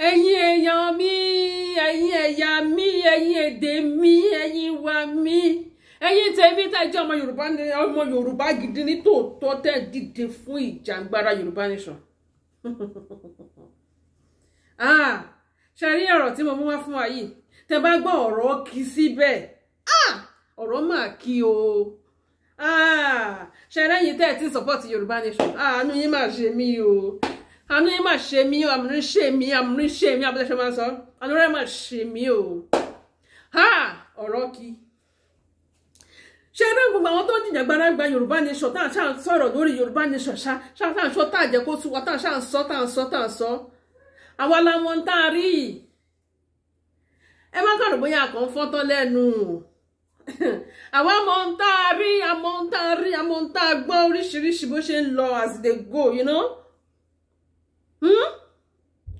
Ẹ̀yin èèyàn mi, ẹ̀yin ẹ̀yà mi, ẹ̀yin èdè mi, ẹ̀yin wa mi, ẹ̀yin tèmi tẹ́ jẹ́ ọmọ Yorùbá, ọmọ Yorùbá gidi ní tòótọ́, tẹ́ dìde fún ìjàngbara Yorùbá nation. Ah, ṣe rí ọ̀rọ̀ tí mo mú wá fún wa yìí, tẹ́ bá gbọ́ ọ̀rọ̀ kì síbẹ̀, ah, ọ̀rọ̀ máa kí o. Ah, ṣe rẹ́yìn tẹ́ ẹ̀ tí support Yorùbá nation, àánú yín máa ṣe mí o, àánú yín máa ṣe mí o, àmúrí ṣe mí, àmúrí ṣe mí, abúlé ṣe máa sọ, àánú rẹ̀ máa ṣe mí o. Ha, ọ̀rọ̀ kí ṣe rí gbogbo àwọn tó ń jìjàgbara gba Yorùbá nation, tá à ń ṣáà sọ̀rọ̀ lórí Yorùbá nation, ṣá ṣá tá à ń sọ, tá à jẹ́ kó sú wa, tá à ń ṣáà ń sọ, tá à ń sọ, tá à ń sọ, àwa làwọn tá a rí. Ẹ má kàrò bóyá kàn fọ́tán lẹ́nu. Àwa mọ ohun tá a rí, àmọ́ ohun tá a rí, àmọ́ ohun tá a gbọ́, oríṣiríṣi bó ṣe ń lọ as they go.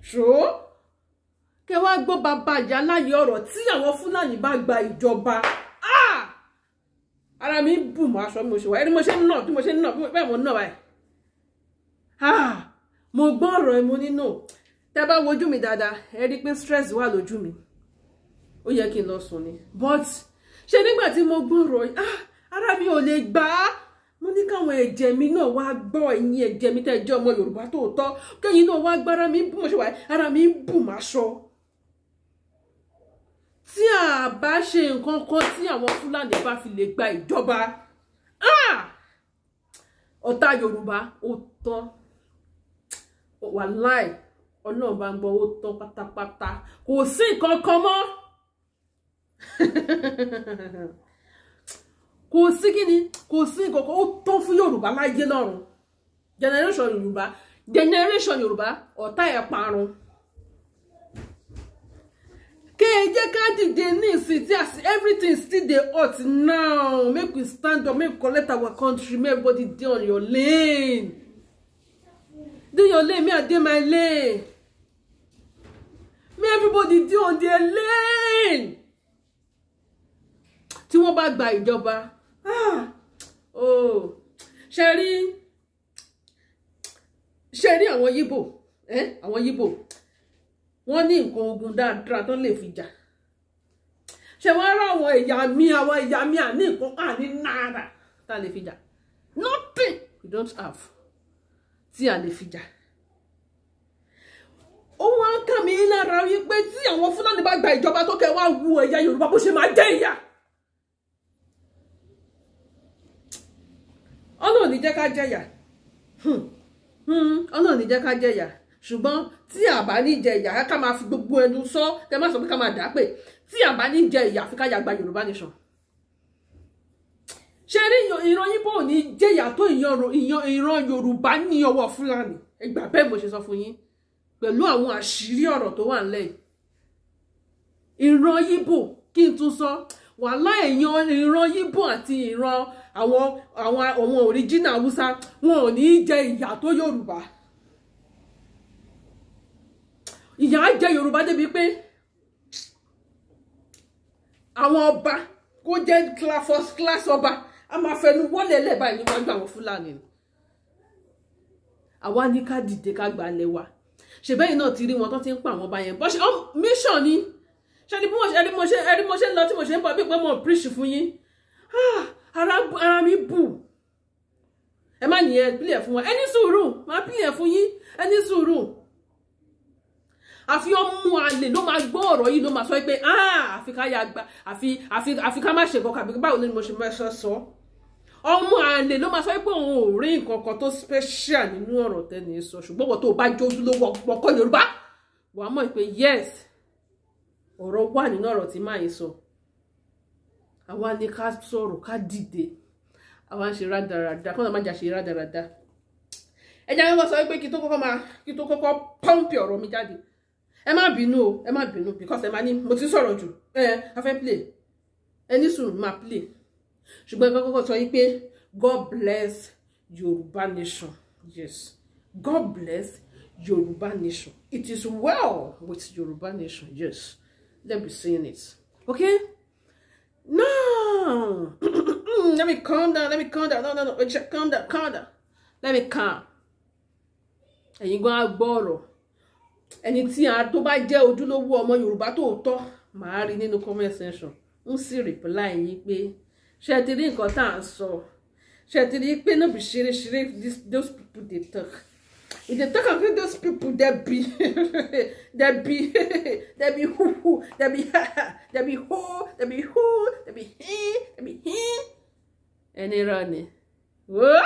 Ṣó kẹ wá gbọ́ bàbá ìyá láyé ọ̀rọ̀ tí àwọn Fúlàní bá gba ìjọba. Ara mi bù mọ́ aṣọ mi, mo ṣe wá ẹni mo ṣe ń nà, bí mo ṣe ń nà bẹ́ẹ̀ mo ń nà báyìí. Mo gbọ́ ọ̀rọ̀ ẹ, mo nínú tẹ́ bá wojú mi dáadáa, ẹ rí pé stress wà lójú mi, ó yẹ kí n lọ sùn ni, but ṣe nígbà tí mo gbọ́ ọ̀rọ̀ yìí, ara mi ò lè gbà á. Mo ní káwọn ẹ̀jẹ̀ mi náà wá gbọ́. Ẹ̀yin ẹ̀jẹ̀ mi tẹ́ jẹ́ ọmọ Yorùbá tòótọ́, kẹ́yìn náà wá gbára mi bí mo ṣe wà, ara mi ń bù máṣọ. Tí a bá ṣe nǹkan kan, tí àwọn Fúlàní bá fi lè gba ìjọba, ọ̀tá Yorùbá ó tán. Wàláì, Ọlọ́run bá ń gbọ́, ó tán pátápátá, kò sí nǹkan kan mọ́, kò sí kíni, kò sí nǹkan kan, ó tán fún Yorùbá láyé lọ́run. Generation Yorùbá, generation Yorùbá, ọ̀tá ẹ̀ parun. Ẹ jẹ́ ká dìde ní ìsìn tí as everything still dey hot now. Make we stand up, make we collect our country. Make everybody dey on your lane, dey your lane, me I dey my lane. Make everybody dey on their lane. Tí wọ́n bá gba ìjọba, ah, oh, ṣe rí àwọn Yíbò, àwọn Yíbò, wọ́n ní nǹkan ogun dáadáa tó lè fi jà. Ṣe wọ́n rá àwọn ẹ̀yà mi, àwọn ẹ̀yà mi àní nǹkan, àní náírà tá a lè fi jà. Nothing we don't have tí a lè fi jà. Ó wá ń kà mí lára wípé tí àwọn Fúlàní bá gba ìjọba, tó kẹ́ wá wu ẹ̀yà Yorùbá bó ṣe máa jẹ́ ìyà. Ọlọ́run ní jẹ́ ká jẹ̀yà, Ọlọ́run ní jẹ́ ká jẹ̀yà, ṣùgbọ́n tí a bá ní jẹ ìyà, ká máa fi gbogbo ẹnu sọ, kẹ má sọ pé ká máa dà pé tí a bá ní jẹ ìyà, àfi ká yà gba Yorùbá nation. Ṣe rí ìran Yíbò ní jẹ̀yà tó ìran Yorùbá ní ọwọ́ Fúlàní. Ẹ gbà bẹ́ẹ̀, mo ṣe sọ fún yín pẹ̀lú àwọn àṣírí ọ̀rọ̀ tó wà nílẹ̀. Ìran Yíbò, kí n tún sọ, wàhálà èèyàn ìran Yíbò àti ìran àwọn original Haúsá, wọn ò ní jẹ ìyà tó Yorùbá. Ìyà jẹ Yorùbá débi pé àwọn ọba kó jẹ́ first class ọba, a máa fẹnu wọlé lẹ́bàá níwájú àwọn Fúlàní. Àwa ní ká dìde, ká gbà lẹ̀ wa. Ṣèbẹ́yìn náà ti rí wọn tó ti ń pa àwọn ọba yẹn bọ́ ṣe mission ni. Ṣe ni bí mo ṣe ẹni mo ṣe ẹni mo ṣe ń lọ tí mo ṣe ń bọ̀ bí pé mo preach fún yín, ara mi bù. Ẹ má nìyẹn pílẹ̀ fún wa, ẹ ní sùúrù, máa pílẹ̀ fún yín, ẹ ní sùúrù. Àfi ọmọ àlè ló máa gbọ́ ọ̀rọ̀ yìí, ló máa sọ pé àfi ká ya gba, àfi ká má ṣe nǹkan kàbí báwo ni mo ṣe máa sọ. Ọmọ àlè ló máa sọ pé òun ò rí nǹkan kan tó special nínú ọ̀rọ̀ tẹ́ni sọ, ṣùgbọ́n wọ́n tó bá jójú lówó ọkọ Yorùbá, wàá mọ̀ pé yes, ọ̀rọ̀ wà nínú ọ̀rọ̀ tí máa yìí sọ. Àwa ní ká sọ̀rọ̀, ká dìde. Àwa ń ṣe rádaràda kọ́nà má jà ṣe rádaràda. Ẹ jẹ́ kọ́kọ́ sọ pé kí tó kọ́kọ́ pọ́ǹpì ọ̀rọ̀ mi jáde, ẹ má bínú o, ẹ má bínú, because ẹ má ní mo ti sọ̀rọ̀ jù. Ẹ a fẹ́ play, ẹ ní sùúrù, máa play, ṣùgbọ́n ẹ kọ́kọ́ sọ yìí pé God bless Yorùbá nation. Yes, God bless Yorùbá nation. It is well with Yorùbá nation. Yes, let me be saying it. Okay, now let me calm down, let me calm down. No, no, no, calm down, calm down, let me calm. Ẹ̀yin gan á gbọ́ ọ̀rọ̀. Ẹni tí a tó bá jẹ́ ojúlówó ọmọ Yorùbá tòótọ́, màá rí nínú comment section, ń sì reply yín pé ṣé ti rí nǹkan tá à ń sọ, ṣé ti rí pé no be ṣeré ṣeré those people dey talk. If they talk am, those people they be who who, they be ha ha, they be who, they be who, they be he, they be he. Ẹni rọ ni wò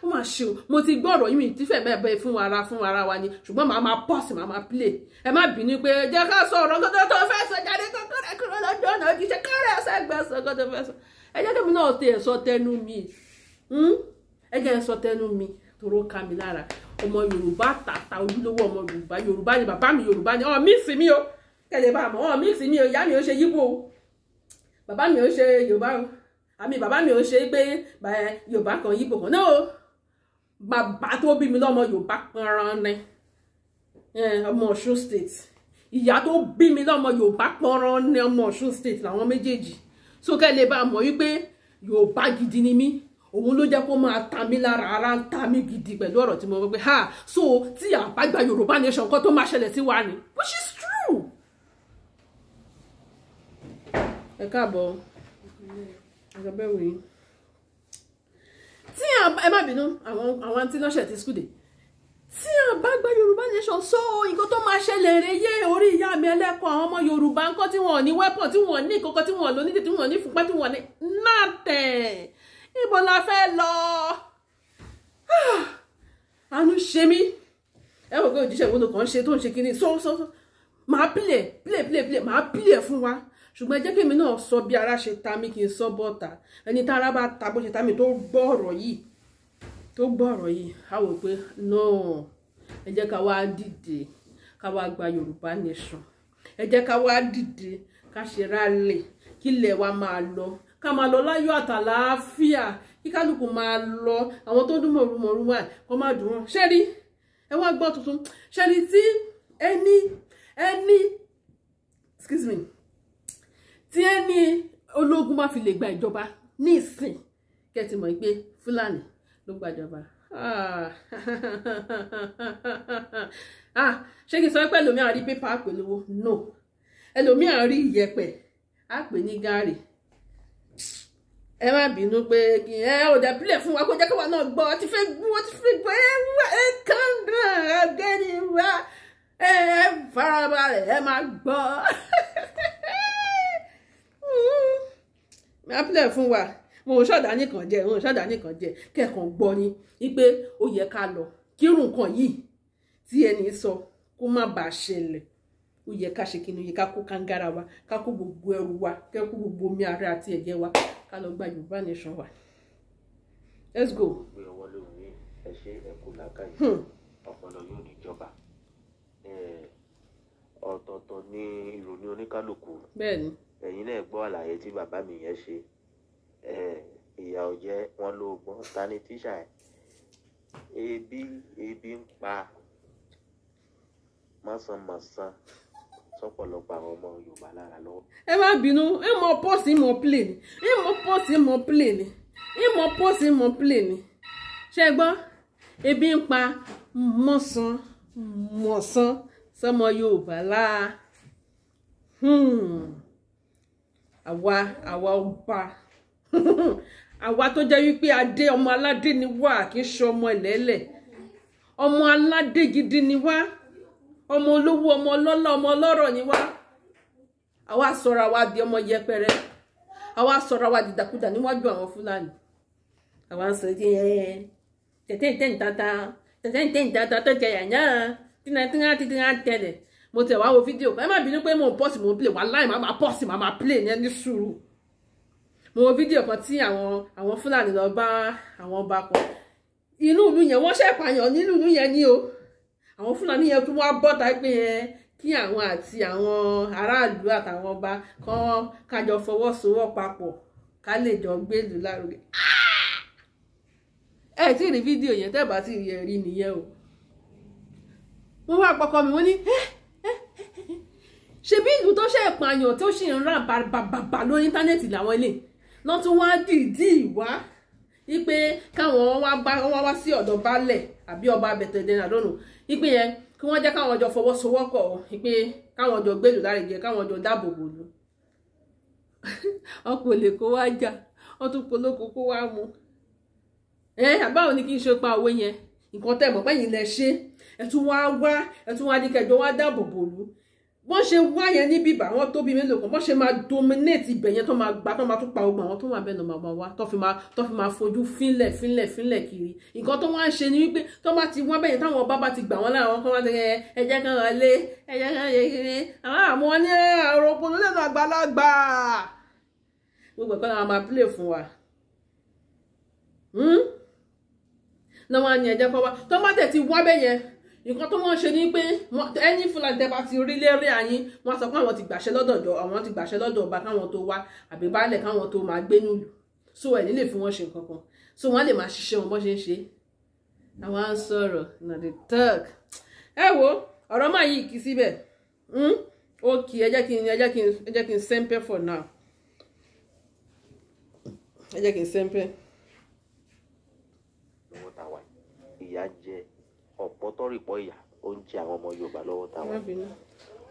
ó máa ṣe o. Mo ti gbọ́ ọ̀rọ̀ yìí, mi ti fẹ́ bẹ́ẹ̀ bẹ́ẹ̀ fún ara wa ni, ṣùgbọ́n màá máa pause, màá máa play. Ẹ má bínú pé jẹ́ ká sọ ọ̀rọ̀ kó tó fẹ́ sọ jáde, kó kúrẹ́ kúrò lọ́jọ́ náà jíṣẹ́ kọ́rẹ́ ẹsẹ̀ sọ kó tó fẹ́ sọ. Ẹ jẹ́ kí mi náà tẹ̀ sọ tẹnu mi, ẹ jẹ́ sọ tẹnu mi toró ká mi lára. Ọmọ Yorùbá tàtà, ojúlówó ọmọ Yorùbá, Yorùbá ni bàbá mi, Yorùbá ni ọ̀ mí sí mi o, kẹlẹ̀ bá mọ̀ ọ̀ mí sí mi o. Ìyá mi ò ṣe Yíbò o, bàbá mi ò ṣe Yorùbá o, àmì bàbá mi ò ṣe pé Yorùbá kan, Yíbò kan náà o. Bàbá tó bí mi lọ́mọ, Yorùbá pọnran ni, ọmọ Ọ̀ṣun State. Ìyá tó bí mi lọ́mọ, Yorùbá pọnran ni, ọmọ Ọ̀ṣun State làwọn méjèèjì. So kẹ́ lè bá mọ̀ wípé Yorùbá gidi ni mí. Òun ló jẹ́ kó máa ta mí lára, ara ń ta mí gidi pẹ̀lú ọ̀rọ̀ tí mo wí pé ha, so tí a bá gba Yorùbá nation, nǹkan tó máa ṣẹlẹ̀ sí wa ni, which is true. Ẹ káàbọ̀, ẹ bẹ́ẹ̀ wí tí ẹ má bínú, àwọn àǹtí lọ́sẹ̀ tí school day. Tí a bá gba Yorùbá nation, so nǹkan tó máa ṣẹlẹ̀ rẹ̀ yé orí ìyá mi ẹlẹ́kọ̀ọ́. Àwọn ọmọ Yorùbá ńkọ́, tí wọ́n ní weapon, tí wọ́n ní kọ́kọ́, tí wọ́n lò ní, tí wọ́n ní fúnpá, tí wọ́n ní nothing, ibo la fẹ́ lọ? Àánú ṣe mí. Ẹ wò pé òjíṣẹ́ ìwọ́n kan ṣe tó ń ṣe kínní so so so, màá play, play, play, play, màá play fún wa. Ṣùgbọ́n ẹ jẹ́ kí èmi náà sọ bí ara ṣe ta mí, kí n sọ bọ́ta. Ẹni tá ara bá ta bó ṣe ta mí, tó gbọ́ ọ̀rọ̀ yìí, tó gbọ́ ọ̀rọ̀ yìí, á wò pé no, ẹ jẹ́ ká wá dìde, ká wá gba Yorùbá nation. Ẹ jẹ́ ká wá dìde, ká ṣe rally, kí ilẹ̀ wa máa lọ, ká máa lọ láyọ̀ àtàlàáfíà, kí kálukú máa lọ. Àwọn tó ń dún mọ̀rúmọ̀rú wà, kó má dùn wọn. Ṣé rí, ẹ wá gbọ́ tuntun. Ṣé rí, tí ẹni, excuse me, tí ẹni ológun bá fi lè gba ìjọba ní ìsìn, kẹ́ ti mọ̀ pé Fúlàní ló gbàjọba. Ah, ṣé kí n sọ pé ẹlòmíà rí pépà àpè lówó? No, ẹlòmíà rí ìyẹ̀pẹ̀ àpè ní gàárì. Ẹ má bínú pé kí ẹ ò dẹ̀ pílẹ̀ fún wa, kó jẹ́ kí wa náà gbọ́. Ọ ti fẹ́ gbọ́, ọ ti fẹ́ gbọ́. Ẹ wá, ẹ calm down, ọ̀gbẹ́ni wa, ẹ farabalẹ̀, ẹ máa gbọ́. Máa pílẹ̀ fún wa. Mo ò ṣọ̀dá nìkan jẹ, mo ò ṣọ̀dá nìkan jẹ, kẹ́ẹ̀kan gbọ́ ni wípé ó yẹ ká lọ kírun nǹkan yìí tí ẹni sọ kó má bàa ṣẹlẹ̀. Ó yẹ ká ṣe kíni? Ó yẹ ká kó kángára wa, ká kó gbogbo ẹrù wa, ká kó gbogbo omi ara àti ẹ̀jẹ̀ wa, ká lọ gba Yorùbá nation wa. Let's go. Gbé ọwọ́ lóhùn yín, ẹ ṣe, ẹ kú làákàyè, ọpọlọ yóò níjọba. Ọ̀tọ̀ọ̀tọ̀ ní ìrònú oníkálukú. Ẹ̀yin náà gbọ́ àlàyé tí bàbá mi yẹn ṣe. Ìyà ò jẹ́ wọn lóògbọ́n ta ni tíṣà ẹ̀. Ebi ń pa mọ̀sánmọ̀sán sọ́pọ̀lọpọ̀ àwọn ọmọ Yorùbá lára lọ́wọ́. Ẹ má bínú, ẹ mọ pause, mọ play ni, ẹ mọ pause, mọ play ni, ẹ mọ pause, mọ play ni. Ṣé ẹ gbọ́? Ebi ń pa mọ̀sán mọ̀sán sọmọ Yorùbá láà. Àwa ọba, àwa tó jẹ́ wípé adé, ọmọ aládé ni wá, kì í ṣe ọmọ ẹlẹ́lẹ̀, ọmọ aládé gidi ni wá, ọmọ olówó, ọmọ ọlọ́lá, ọmọ ọlọ́rọ̀ ni wá. Àwa sọra wa di ọmọ yẹpẹrẹ, àwa sọra wa dìdàkudà níwájú àwọn Fúlàní. Àwa ń sọ ẹ tẹ̀tẹ̀ tata tẹ̀tẹ̀ tata tó jẹ yàyà tínà tínà tẹ̀lẹ̀. Mo tẹ̀ wá wo fídíò kan. Ẹ má bínú pé mo ń pause, mo ń play. Wàláì, máa máa pause, máa máa play ní ẹni sùúrù. Mo wo fídíò kan tí àwọn Fúlàní lọ bá àwọn ọba kan inú ìlú yẹn. Wọ́n ṣẹ̀ pààyàn nínú ìlú yẹn ni o. Àwọn Fúlàní yẹn tún wá bọ́ta pé ẹ kí àwọn àti àwọn aráàlú àtàwọn ọba kan kájọ fọwọ́sowọ́ papọ̀, ká lè jọ gbèlú lárugẹ. Ẹ tí ì rí fídíò yẹn, tẹ́ bá tí ì rí, ẹ rí nìyẹn o. Wọ́n wá pọkọ mi, wọ́n ní ṣebí ìlú tó ṣe ìpààyàn tó ṣì ń rà bàbàbà lórí íńtánẹ́ẹ̀tì làwọn ilé lọ́n tún wá dìídì wá wípé káwọn wá bá wọn wá sí ọ̀dọ̀ baálẹ̀. Àbí ọba bẹ̀tẹ̀dẹ̀ àdónù ìpín yẹn, kí wọ́n jẹ́ káwọn jọ fọwọ́sowọ́pọ̀, ìpín káwọn jọ gbèlú lárugẹ, káwọn jọ dáàbò bò lù. Ọkọ̀ lè kó wá jà, wọ́n tún polóko kó wá mu. Àbáwo ni kí n ṣe pa òwe yẹn? Nǹkan tẹ̀ mọ̀ pẹ́yìn lẹ ṣe, ẹ tún wá wá, ẹ tún wá ní kẹjọ wá dáàbò bò lù. Bọ́n ṣe wá yẹn ní bíbà, wọ́n tó bí mélòó kan, bọ́n ṣe máa dominate ibẹ̀ yẹn, tó máa gbà, tó máa tún pa ogun àwọn tó wà bẹ́ẹ̀ náà, máa wá tó fi máa fojú fínlẹ̀ fínlẹ̀ fínlẹ̀ kiri. Nǹkan tó wá ń ṣe ni wípé tó bá ti wọ́n bẹ́yẹn, táwọn ọba bá ti gbà wọ́n láwọn kan wá ti ẹ jẹ́ kán wọlé, ẹ jẹ́ kán yẹ kiri àwọn àmọ́ wọn ní ọ̀rọ̀ òpònú lẹ́nu àgbàlagbà. Gbogbo ẹ̀kọ́ náà máa play fún wa náà, wọ́n á ní ẹ̀jẹ̀ kọ́ wá. Tó bá tẹ̀ ti wá bẹ́yẹn, nǹkan tó wọ́n ṣe ni pé ẹni Fúlàní tẹ́ bá ti rí lérí àyín, wọ́n sọ pé àwọn ti gbàṣẹ lọ́dọ̀ jọ, àwọn ti gbàṣẹ lọ́dọ̀ ọba káwọn tó wá, àbí baálẹ̀ káwọn tó máa gbé nílùú. So ẹ̀ nílè fún wọn ṣe nǹkan kan, so wọ́n lè máa ṣiṣẹ́ wọn bó ṣe ń ṣe. Àwọn á ń sọ̀rọ̀ na the talk. Ẹ wo ọ̀rọ̀ máa yí kì í síbẹ̀. Ó kì í. Ẹ jẹ́ kí n sẹ́ńpẹ́ for now, ẹ jẹ́ kí n sẹ́ńpẹ́. Lọ́wọ́ tá a wà, ìyà jẹ ọ̀pọ̀ tọ́rìpọ̀, ìyà ó ń jẹ àwọn ọmọ Yorùbá lọ́wọ́ tá a wà.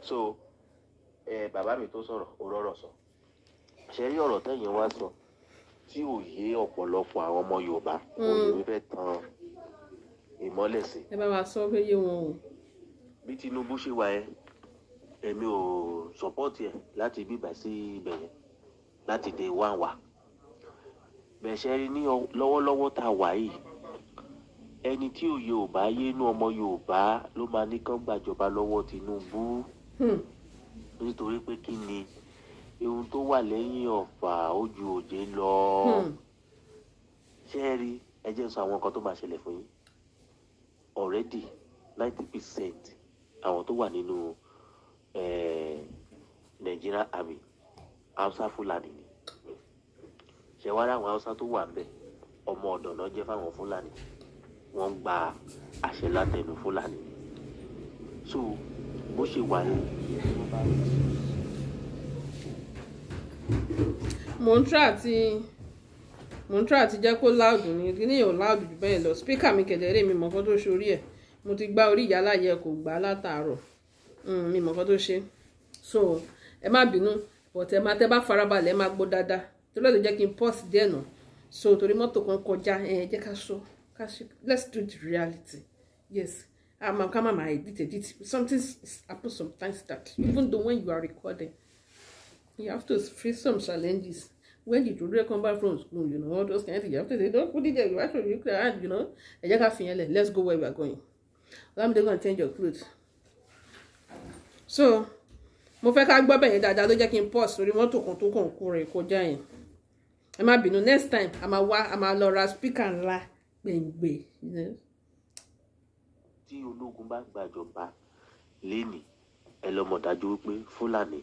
So bàbá mi tó sọ̀rọ̀, ó rọ̀rọ̀ sọ. Ṣe rí ọ̀rọ̀ tẹ̀yìn wá sọ tí ò yé ọ̀pọ̀lọpọ̀ àwọn ọmọ Yorùbá, òun ló fẹ́ tan ìmọ́lẹ̀ sí. Ẹ bá wa sọ pé yé wọn o. Bí Tinubu ṣe wà yẹn, èmi ò support ẹ̀ láti bíbà sí ibẹ̀ yẹn láti dé wá wà bẹ́ẹ̀. Ṣe rí ní lọ́wọ́lọ́wọ́ tá a wà yìí, ẹni tí òye ò bá yé inú ọmọ Yorùbá ló máa ní kán gbàjọba lọ́wọ́ Tinubu, nítorí pé kí ni ohun tó wà lẹ́yìn ọ̀fà ó ju òjé lọ. Ṣé ẹ rí, ẹ jẹ́ n sọ àwọn nǹkan tó máa ṣẹlẹ̀ fún yín. Already 90% àwọn tó wà nínú Nigerian Army, Hausa Fúlàní ni. Ṣé wàá rí àwọn Hausa tó wà ńbẹ̀, ọmọ ọ̀dọ̀ náà jẹ́ fáwọn Fúlàní, wọ́n ń gba àṣẹ látẹnu Fúlàní. So bó ṣe wà ní. Mò ń try àti jẹ́ kó loud ní kí ní ò loud jù bẹ́ẹ̀ lọ. Speaker mi kẹ̀dẹ̀rẹ́, mi mọ̀ nǹkan tó ṣe orí ẹ̀. Mo ti gbá orí ìyá láyé, kò gbá látàárọ̀. Mi mọ̀ nǹkan tó ṣe, so ẹ má bínú, but ẹ má tẹ́ bá farabalẹ̀, ẹ má gbọ́ dáadáa, torí ẹ̀ ló jẹ́ kí n pause díẹ̀ nà. So torí mọ́tò kan kọjá, ẹ jẹ́ ká sọ ká ṣe. Let's do the reality. Yes, ká má máa edit edit. Something happen sometimes that even though when you are recording, you have to face some challenges. When the children come back from school, all those kind of things, you have to say, "Don't put it there." You have to look at. Ẹ jẹ́ ká fi yẹn lẹ̀. Let's go where we are going. Olamide, go and change your clothes. So mo fẹ́ ká gbọ́ bẹ̀yẹn dáadáa ló jẹ́ kí n pause, torí mọ́tò kan tó kàn kú rẹ̀ kọjá yẹn. Ẹ má bínú. Next time, a máa wá, a máa lọ ra speaker ńlá gbẹ̀ngbẹ̀. Tí ológun bá gbàjọba lénìí, ẹ lọ mọ̀ dájú wípé Fúlàní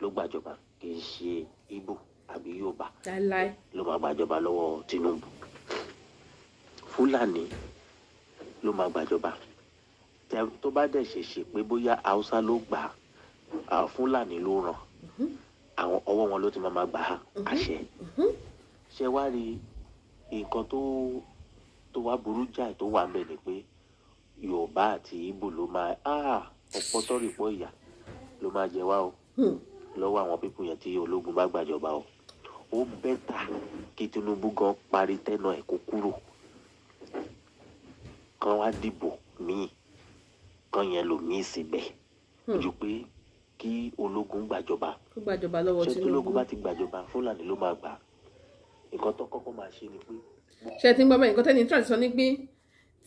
ló gbàjọba, kì í ṣe Ìgbò àbí Yorùbá láíláí ló máa gbàjọba lọ́wọ́ Tinubu. Fúlàní ló máa gbàjọba. Tó bá dẹ̀ ṣèṣe pé bóyá Haúsá ló gbà á, Fúlàní ló ràn àwọn ọwọ́ wọn ló ti máa gbà á àṣẹ. Ṣé wá rí nǹkan tó wá burú jáì tó wà ńbẹ̀ ni pé Yorùbá àti Ìgbò ló máa ọ̀pọ̀ tọ́rìpọ̀ ìyà ló máa jẹ wá o lọ́wọ́ àwọn people yẹn tí ológun bá gbàjọba o. Ó better kí Tinubu gan parí tenure ẹ̀ kó kúrò, kán wá dìbò míì, kán yẹn lò míì síbẹ̀, ju pé kí ológun gbàjọba. Kó gbàjọba lọ́wọ́ Ṣé Tinubu. Tológun bá ti gbàjọba, Fúlàní ló máa gbà. Nǹkan tó kọ́kọ́ máa ṣe ni pé Ṣe ti ń gbọ́ bẹ́ẹ̀? Nǹkan tẹ́ni tí sọ ni pé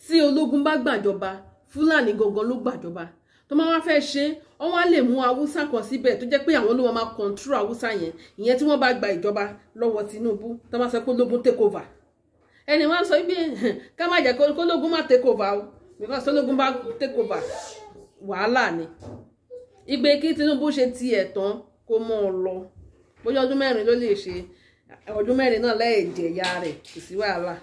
tí ológun bá gbàjọba, Fúlàní gangan ló gbàjọba. Tó máa wá fẹ́ ṣe, wọ́n wá lè mú Haúsá kan síbẹ̀ tó jẹ́ pé àwọn ló máa control Haúsá yẹn. Ìyẹn tí wọ́n bá gba ìjọba lọ́wọ́ Tinubu, tó máa sọ pé ológun take over. Ẹni wọ́n sọ pé ká má jẹ́ kólógun má take over o, because tólógun bá take over, wàhálà ni. Ìgbé kí Tinubu ṣe tiẹ̀ tán, kó mọ́ ọ lọ. Bóyá ọdún 4 ló lè ṣe, ọdún 4 náà lẹ́ẹ̀jẹ̀yà rẹ̀, kò sí wàhálà.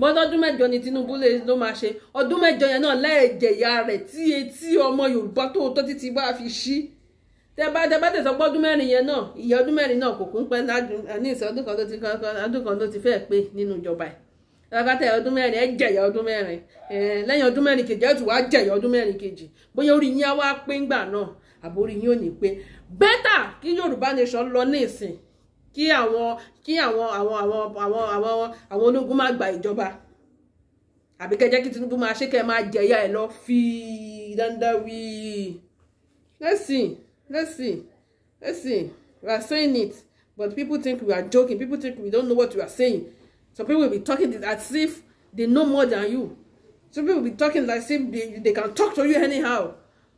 Bọ́dọ̀ ọdún 8 ni Tinubu lè ló máa ṣe, ọdún 8 yẹn náà lẹ́ẹ̀jẹ̀yà rẹ̀, tí etí ọmọ Yorùbá tó tọ́ títí bá fi ṣí. Tẹ bá tẹ̀sán pé ọdún 4 yẹn náà, ìyẹn ọdún 4 náà kò kún pẹ́ ní ìsìn ọdún kan tó ti ọdún kan tó ti fẹ́ẹ̀ pé nínú ìjọba ẹ̀. Lákàtà ọdún 4, ẹ jẹ̀yà ọdún 4. Lẹ́yìn ọdún 4 kejì, ẹ tún wá jẹ̀yà ọdún 4 kejì. Bóyá orí yín á wá pé ńgbà náà, àbórí yín ò ní pé. Better kí Yorùbá nation lọ ní ìsìn, kí àwọn kí àwọn àwọn àwọn àwọn àwọn àwọn ológun má gba ìjọba, àbí kẹ́ jẹ́ kí Tinubu máa ṣe, kẹ́ máa jẹ̀yà ẹ̀ lọ fi dandan wí. Let's see, let's see, let's see. We are saying it, but people think we are joking. People think we don't know what we are saying. Some people will be talking as if they know more than you. Some people will be talking like if they can talk to you anyhow.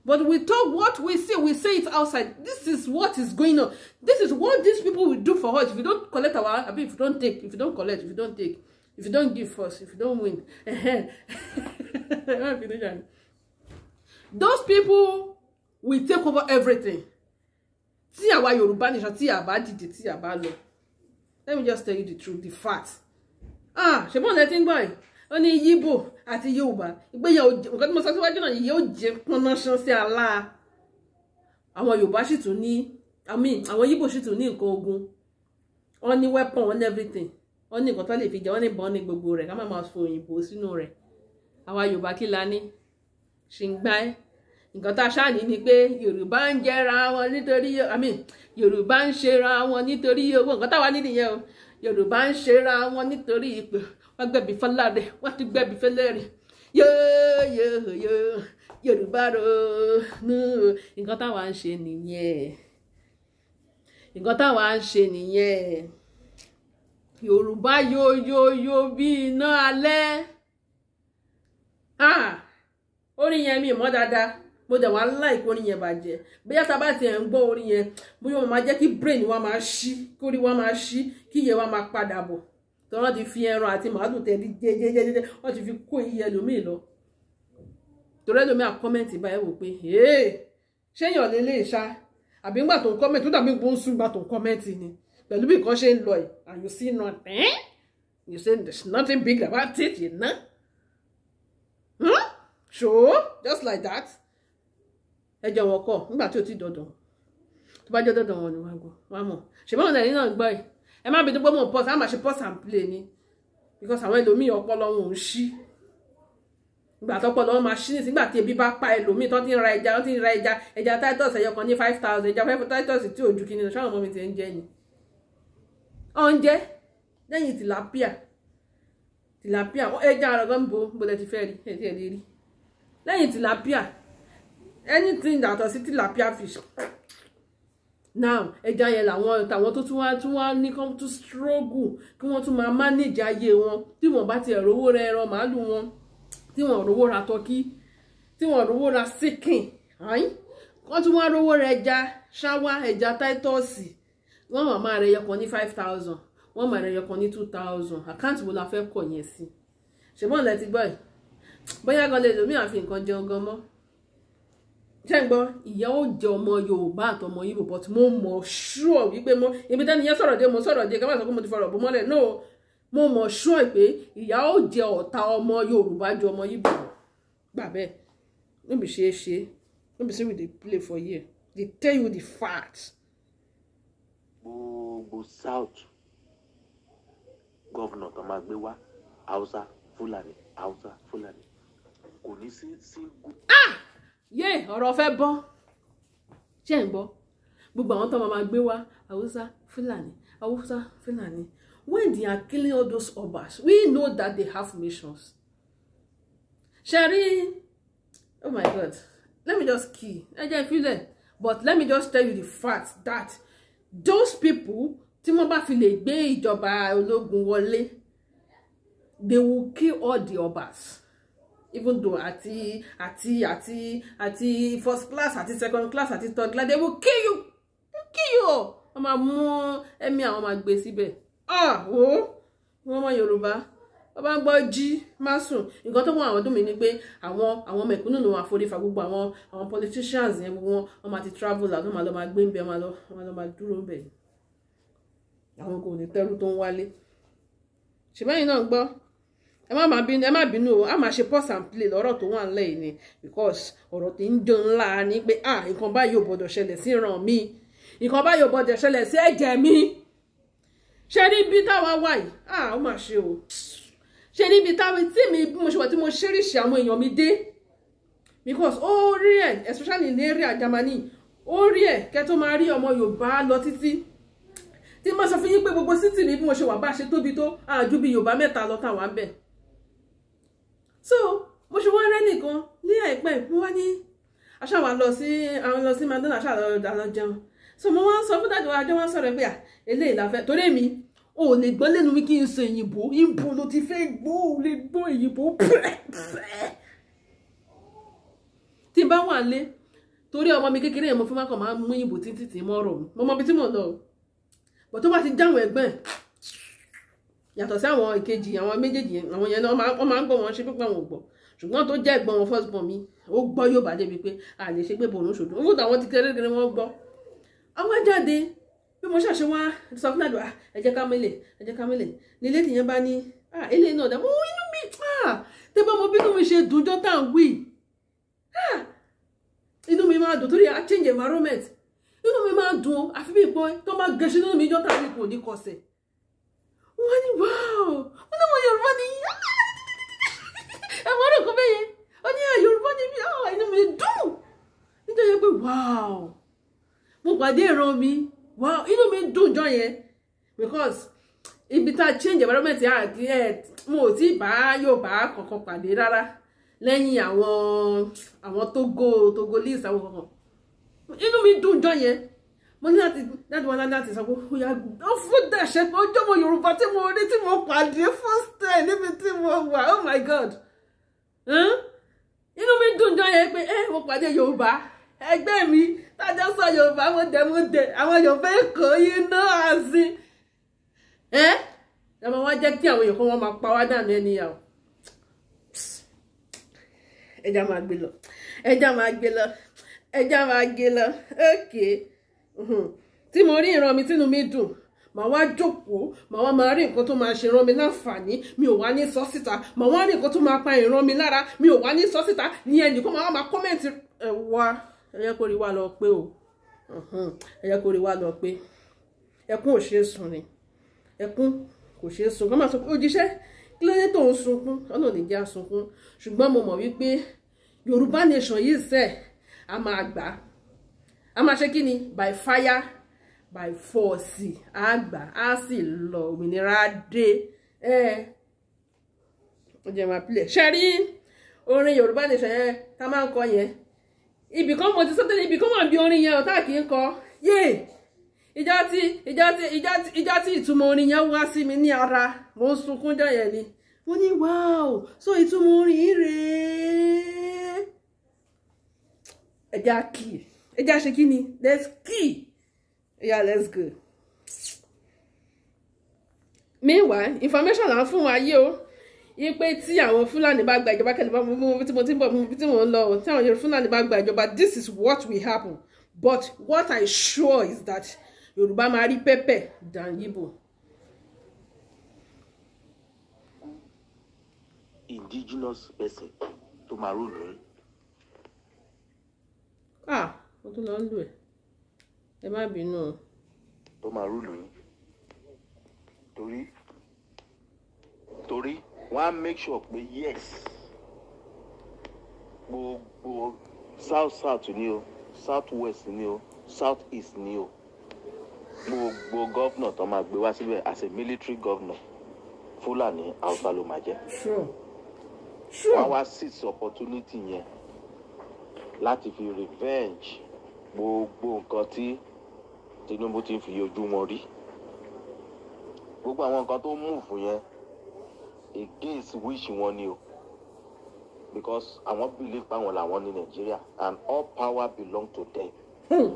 But we talk what we see. We say it outside. This is what is going on. This is what these people will do for us if you don't collect our, I mean, if you don't take, if you don't collect, if you don't take, if you don't give first, if you don't win. Those people will take over everything. Tí àwa Yorùbá nation, tí a bá dìde, tí a bá lọ. Let me just tell you the truth, the fact. Ah, ṣe bọ́n lẹ ti ń gbọ́ yìí? Ó ní Yíbò àti Yorùbá ìgbéyàwó. Nǹkan tí mo sọ síwájú náà yóò jẹ pọnnáṣán sí àlá. Àwọn Yorùbá sì tún ní, I mean, àwọn Yíbò sì tún ní nǹkan ogun. Wọ́n ní weapon, wọ́n ní everything, wọ́n ní nǹkan tó lè fi jẹ, wọ́n ní ìbọn, ní gbogbo rẹ̀. Ká má máa fo òyìnbó sínú rẹ̀. Àwa Yorùbá, kí la ní? Ṣì ń gbá ẹ́. Nǹkan tá a ṣáà ní ni pé Yorùbá ń jẹra wọn nítorí, I mean, Yorùbá ń ṣera wọn nítorí owó. Nǹkan táwa ní nìyẹn o. Yorùbá ń ṣera wọn nítorí ipò. Wọ́n gbẹ̀bí fọláre, wọ́n ti gbẹ̀bí fẹlẹ́rì. Yóò yóò Yorùbá ronú. Nǹkan táwa ń ṣe nìyẹn, nǹkan táwa ń ṣe nìyẹn. Yorùbá yóò yóò yóò bí iná alẹ́. Ah, orin yẹn mi mọ̀ dáadáa. Mo dẹ̀ wá like orin yẹn bàjẹ́. Bóyá tá a bá tiẹ̀ ń gbọ́ orin yẹn, bóyá ó máa jẹ́ kí brain wa máa ṣí, kórí wa máa ṣí, kí iye wa máa padà bọ̀. Tí wọ́n ti fi ẹran àti màálù tẹ̀ jẹjẹjẹjẹ, wọ́n ti fi kó iye ẹlòmíì lọ. Torí ẹlòmíì à comment báyìí, wò pé ṣéyàn lélẹ̀ ṣá, àbí ńgbà tó ń comment, tó dàbí gbóhùn sùn ńgbà tó ń comment ni, pẹ̀lú bí nǹkan ṣe ń lọ yìí. And you see nothing, you say there's nothing big about it. Sure, just like that. Ẹjọ́ wọn kọ́ nígbà tí o ti dọ̀dọ̀. Tó bá jẹ́ dọ̀dọ̀ wọn ni wọ́n gbọ́, wọ́n mọ̀. Ṣèbọn ọ̀nà ẹ̀yìn náà ń gbọ́ yìí. Ẹ má bínú pé mò ń pause. Á máa ṣe pause and play ni, because àwọn ẹlòmíì, ọpọlọ wọn ò ń ṣí. Ìgbà tọpọlọ wọn máa ṣí ní sígbà tí ebi bá pa ẹlòmíì tó ti ń ra ẹja, tó ti ń ra ẹja, ẹja Titus ẹyọ kan ní 5,000, ẹja five Titus tí ò ju kí ni lọ. Ṣáwọn ọmọ mi ti ń jẹ ni oúnjẹ lẹ́yìn tilapia, tilapia, ẹja àrọ̀ gan bo bó lẹ ti fẹ́ rí ẹ tí ẹ lè rí lẹ́yìn tilapia, anything yàtọ̀ sí tilapia fish. Now, ẹja yẹn làwọn tàwọn tó tún wá ní kán tún struggle, kí wọ́n tún máa manage ayé wọn. Tí wọ́n bá ti rówó ra ẹran màálù wọn, tí wọ́n rówó ra turkey, tí wọ́n rówó ra chicken, wọ́n tún wá rówó ra ẹja ṣáwá, ẹja Titus. Wọ́n máa ra ẹyọ kan ní 5,000, wọ́n máa ra ẹyọ kan ní 2,000. Account wo la fẹ́ kọ̀ yẹn sí? Ṣùgbọ́n lẹ ti gbọ́ ẹ̀, bóyá gan lè lómi àfi nǹkan jẹun gan mọ́. Ṣé ń gbọ́? Ìyà ó jẹ ọmọ Yorùbá àtọmọ Ìgbò, but mo mọ̀ sure wípé mo ibi tẹ́ni yẹn sọ̀rọ̀ dé, mo sọ̀rọ̀ dé, ká má sọ pé mo ti fọ̀rọ̀ bó mọ́lẹ̀. No, mo mọ̀ sure pé ìyà ó jẹ ọ̀tá ọmọ Yorùbá ju ọmọ Ìgbò lọ. Gbà bẹ́ẹ̀. No be ṣe é ṣe, no be say we dey play for here, dey tell you the fact. Gbogbo south governor tó máa gbé wá, Haúsá, Fúlàní, Haúsá, Fúlàní, kò ní sí single. Yé, ọ̀rọ̀ fẹ́ bọ́. Ṣé ń gbọ́? Gbogbo àwọn tó máa gbé wá, Haúsá, Fúlàní, Haúsá, Fúlàní. When they are killing all those obas, we know that they have missions. Ṣe oh my God, let me just key ẹ jẹ́ ìfilẹ̀, but let me just tell you the fact that those people, tí wọ́n bá fi lè gbé ìjọba ológun wọlé, they will kill all the obas, even though àti first class, àti second class, àti third class. They will kill you, kill you. Wọ́n máa mú ẹ̀mí àwọn máa gbé síbẹ̀. Ah, wo wọ́n mọ Yorùbá, wọ́n bá ń gbọ́ jí má sùn. Nǹkan tó wọ́n àwọn dùn mí ni pé àwọn mẹ̀kúnnù ló máa forí fa. Gbogbo àwọn politicians yẹn, gbogbo wọn, wọ́n máa ti travel out, wọ́n máa lọ máa gbé ń bẹ, wọ́n máa lọ máa dúró ń bẹ̀. Àwọn kò ní tẹ́rù tó ń wálé. Ṣùgbọ́n yìí náà gbọ́, ẹ má máa bínú, ẹ má bínú o. A máa ṣe pause and play lọ́rọ̀ tó wà ńlẹ̀ yìí ni, because ọ̀rọ̀ tí ń dùn ńlá ni pé, ah, nǹkan báyìí ò gbọ́dọ̀ ṣẹlẹ̀ sí ìran mi, nǹkan báyìí ò gbọ́dọ̀ ṣẹlẹ̀ sí ẹ̀jẹ̀ mi. Ṣe rí bí táwa wà yìí? Ah, ó mà ṣe o. Ṣe níbi táwọn tí mi bí mo ṣe wà tí mo cherish àwọn èèyàn mi dé, because ó rí ẹ̀, especially ní area Germany, ó rí ẹ̀ kẹ́ tó máa rí ọmọ Yorùbá lọ títí. Tí mo sọ fún yín pé gbogbo city mi bí mo ṣe wà, bá ṣe tóbi tó, àjù bí Yorùbá mẹ́ta lọ táwa ń bẹ̀. So mo ṣe wá rẹ́ nìkan ní àìpẹ́, mo wá ní aṣáwa lọ sí àwọn lọ sí McDonald, aṣáà lọ jẹun. So mo wá ń sọ fún daddy wa, àjọ wá ń sọ̀rọ̀ pé à eléyìí la fẹ́, torí èmi ò lè gbọ́ lẹ́nu mi kí n sọ òyìnbó. Ìbò ló ti fẹ́ gbọ́? Ò lè gbọ́ òyìnbó tí n bá wà lé, torí ọmọ mi kékeré yẹn, mo fi máa kàn máa mú òyìnbó títí tí mo rọ̀. Mo mọ ibi tí mo lọ bọ̀. Tó bá ti dáhùn ẹ̀gbọ́n ẹ̀, yàtọ̀ sí àwọn ìkejì, àwọn méjèèjì yẹn, àwọn yẹn náà wọ́n máa ń gbọ́, wọn ṣe pípẹ́ àwọn ò gbọ́. Ṣùgbọ́n tó jẹ́ ẹ̀gbọ́n wọn, first born mi, ó gbọ́ Yorùbá débi pé a lè ṣe pé bòun ṣòdùn ó fún àwọn ti kéré kéré, wọ́n gbọ́. Àwọn jáde bí mo ṣàṣe wá sọ fún àdúrà, ẹ jẹ́ ká mélè, ẹ jẹ́ ká mélè nílé tìyẹn bá ní eléyìí náà dá mo inú mi tẹ́ bá mo bínú mi ṣe dùnjọ́ tá à ń wí, inú mi máa dùn torí a change environment. Inú mi máa dùn àfi bí ìpọ́n tó máa gẹṣin nínú mi jọ́ tàbí kò ní kọsẹ̀. Wọ́n ní wow, wọ́n ní wọ́n Yorùbá ní ẹ̀wọ̀n rẹ̀ kọ́ bẹ́yẹn. Ó ní Yorùbá ní mi, inú mi dùn nítorí pé wow, mo pàdé ìran mi. Wow, inú mi dùn jọ yẹn because ibi tá a change environment ẹ, mo ò tí bá Yorùbá kankan pàdé rárá lẹ́yìn àwọn Togo, Togolese, àwọn kankan. Inú mi dùn jọ yẹn. Mo ní láti wọn láti sọ pé ó yà ó fún dàṣẹ pé ọjọ́ mo Yorùbá tí mo rí, tí mo pàdé first time níbi tí mo wà. Oh my God, inú mi dùn jọ yẹn pé ẹ mo pàdé Yorùbá ẹgbẹ́ mi tájọ́ sọ Yorùbá. Mo dẹ̀ àwọn Yorùbá Èkó yìí náà àzín ẹ ẹ máa wá jẹ́ kí àwọn èèyàn kan wọ́n máa pa wá dànù ẹni yà ó. Ẹja máa gbé lọ, ẹja máa gbé lọ, ẹja máa gbé lọ. Okay, tí mo rí ìran mi, tínú mi dùn, màá wá jókòó, màá wá máa rí nǹkan tó máa ṣe ìran mi láǹfààní, mi ò wá ní sọ síta. Màá wá rí nǹkan tó máa pa ìran mi lára, mi ò wá ní sọ síta. Ní ẹnì kó máa wá máa comment. Ẹ wá, ẹ yẹ kó rí wá lọ pé o, ẹ yẹ kó rí wá lọ pé ẹkún ò ṣeé sùn ni, ẹkún kò ṣeé sùn. Kọ́ máa sọ pé òjíṣẹ́, kí ló dé tó ń sunkún? Ọ̀nà ò ní jẹ́ sunkún, ṣùgbọ́n mo mọ̀ wípé Yorùbá nation yìí sẹ̀, a máa gbà á, a máa ṣe kí ni, by fire by force, á gbà á sì lọ, òmìnira dé. Ẹ ó jẹ́ máa play. Ṣe rí orin Yorùbá nation yẹn tá máa ń kọ yẹn, ibì kan mo ti sọ tẹ́lẹ̀, ibì kan wà bí orin yẹn ọ̀tá kì í kọ yé. Ìjọ tí ìtumọ̀ orin yẹn wá sí mi ní ara, mo ń sunkún jọ yẹn ni. Mo ní wow, so ìtumọ̀ orin yìí rèé. Ẹja kì, ẹja ṣe kí ni, let's key, yeah, let's go. Meanwhile, information là ń fún wa yìí o, yí pé tí àwọn Fúlàní bá gba ìjọba, kẹlẹ bá mú bí tí mo ti ń bọ̀, mú bí tí mo ń lọ, tí àwọn Fúlàní bá gba ìjọba, this is what will happen. But what I sure is that Yorùbá máa rí pepper than Igbo. Indigenous person tó máa rule ní. Ah, mo tún lọ ń lù ẹ, ẹ má bínú o. Tó máa rule yín, torí wọ́n á make sure pé yes, gbogbo south south ni o, south west ni o, south east ni o, gbogbo governor tó máa gbé wá síbẹ̀ as a military governor, Fúlàní, Haúsá ló máa jẹ́. Sure. Wọ́n wá seize opportunity yẹn láti fi revenge gbogbo nǹkan tí Tinubu ti ń fi ojú wọn rí, gbogbo àwọn nǹkan tó move yẹn against wish wọn ni o, because àwọn believe pé àwọn làwọn ní Nàìjíríà and all power belong to them.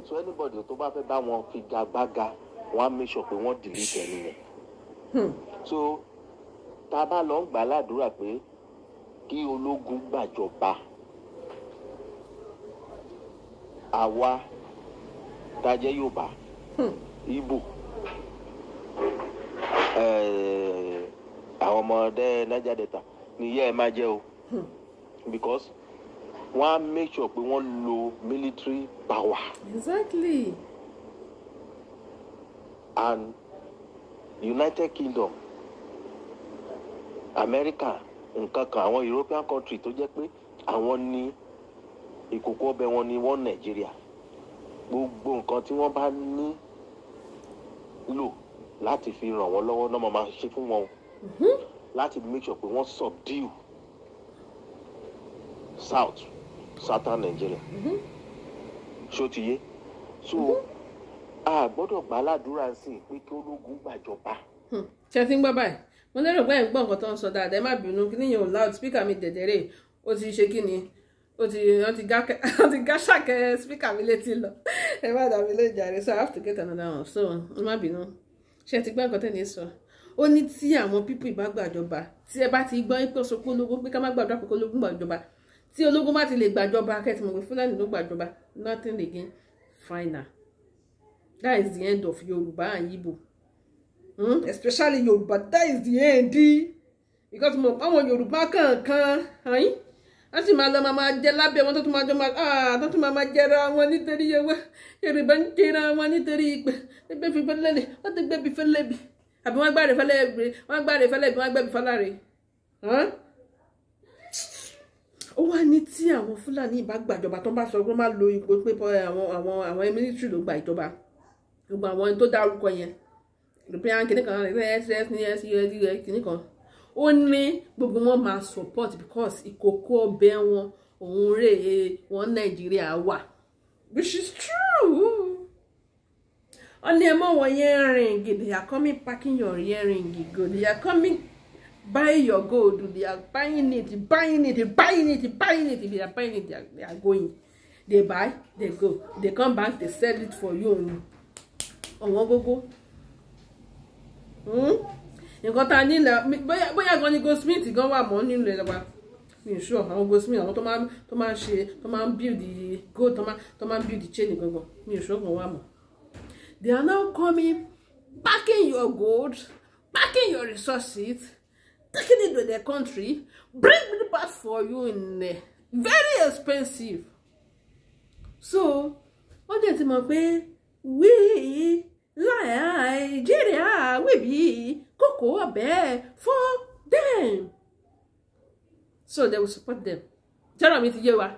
So anybody tó bá fẹ́ bá wọn figagbága, wọ́n á make sure pé wọ́n delete ẹni yẹn. So tá a bá lọ ń gbà ládùúrà pé kí ológun gbàjọba, àwa tá a jẹ́ Yorùbá, Ìgbò, àwọn ọmọdé Niger Delta nìyẹn ẹ máa jẹ́ o, because wọ́n á make sure pé wọ́n lo military power and United Kingdom Amẹ́ríkà, nǹkan kan, àwọn European country tó jẹ́ pé àwọn ní ìkòkò ọbẹ̀ wọn ni wọ́n Nàìjíríà, gbogbo nǹkan tí wọ́n bá ní lò láti fi ràn wọ́n lọ́wọ́ náà máa ṣe fún wọn o, láti make sure pé wọ́n subdue southern Nigeria. Ṣó ti yé? So a gbọ́dọ̀ gbà ládùúrà sí i pé kí ológun gbàjọba. Ṣe ti ń gbọ́ báyìí? Mo lérò pé ẹ̀ ń gbọ́ nǹkan tó ń sọ dáadáa. Ẹ má bínú, kí níyẹn ò loud speaker mi dẹ̀dẹ̀rẹ̀, ó ti ṣe kí ni, ó ti wọ́n ti gá ṣàkẹ́ speaker mi létí lọ. Ẹ má dàbí lè jàre. So I have to get another one, so ẹ má bínú. Ṣe ti gbọ́ nǹkan tẹ́ni sọ? Ó ní tí àwọn people ìbá gbàjọba, tí ẹ bá ti gbọ́ pé ó sọ pé ológun, pé ká má gbàdúrà pé ológun gbàjọba, tí ológun bá ti lè gbàjọba, kẹ́ ti mọ̀ pé Fúlàní ló gbàjọba. Nothing again, final. That is the end of Yorùbá and Igbo, Especially Yorùbá, that is the end, because mo àwọn Yorùbá kankan ayin wọ́n sì máa lọ máa jẹ lábẹ́ wọn, tó tún máa jọ máa tó tún máa jẹra wọn nítorí ewé. Yorùbá ń jẹra wọn nítorí ìpè ẹgbẹ́ fífẹ́ lẹ́lẹ̀, wọ́n ti gbẹ́bí fẹ́lẹ́bí, àbí wọ́n gbáre fẹ́lẹ́bí, wọ́n gbáre fẹ́lẹ́bí, wọ́n gbẹ́bí fọláre. Ó wá ní tí àwọn Fúlàní ìbá gbàjọba, tó bá sọ pé wọ́n máa lo ipò pé àwọn military ló gba ìjọba, gbogbo àwọn tó dárúkọ yẹn, European kìnìkan, ss s kìnìkan, ó ní gbogbo wọn máa support because ìkòkò ọbẹ̀ wọn òun rèé wọn Nàìjíríà wà, which is true. Ó ní ẹ mọ̀ wọ́n earring, they are coming packing your earring gold, they are coming buying your gold, they are buying it, buying it, buying it, buying it. If they are buying it, they are going, they buy, they go, they come back, they sell it for you. Ọ̀wọ́n gógó nǹkan tá a nílẹ̀, bóyá gan ni goldsmith gan wà mọ́ nínú ilẹ̀ wa, mi ò sure. Àwọn goldsmith, àwọn tó máa ń ṣe, tó máa ń build gold, tó máa ń build chain gangan, mi ò sure gan wà mọ́. They are now coming, packing your gold, packing your resources, taking it to their country, bring it back for you in very expensive. So wọ́n dẹ̀ ti mọ̀ pé we Nigeria, we be kókó ọbẹ̀ for them, so they will support them. Jẹ́rọ̀ mi ti yé wa,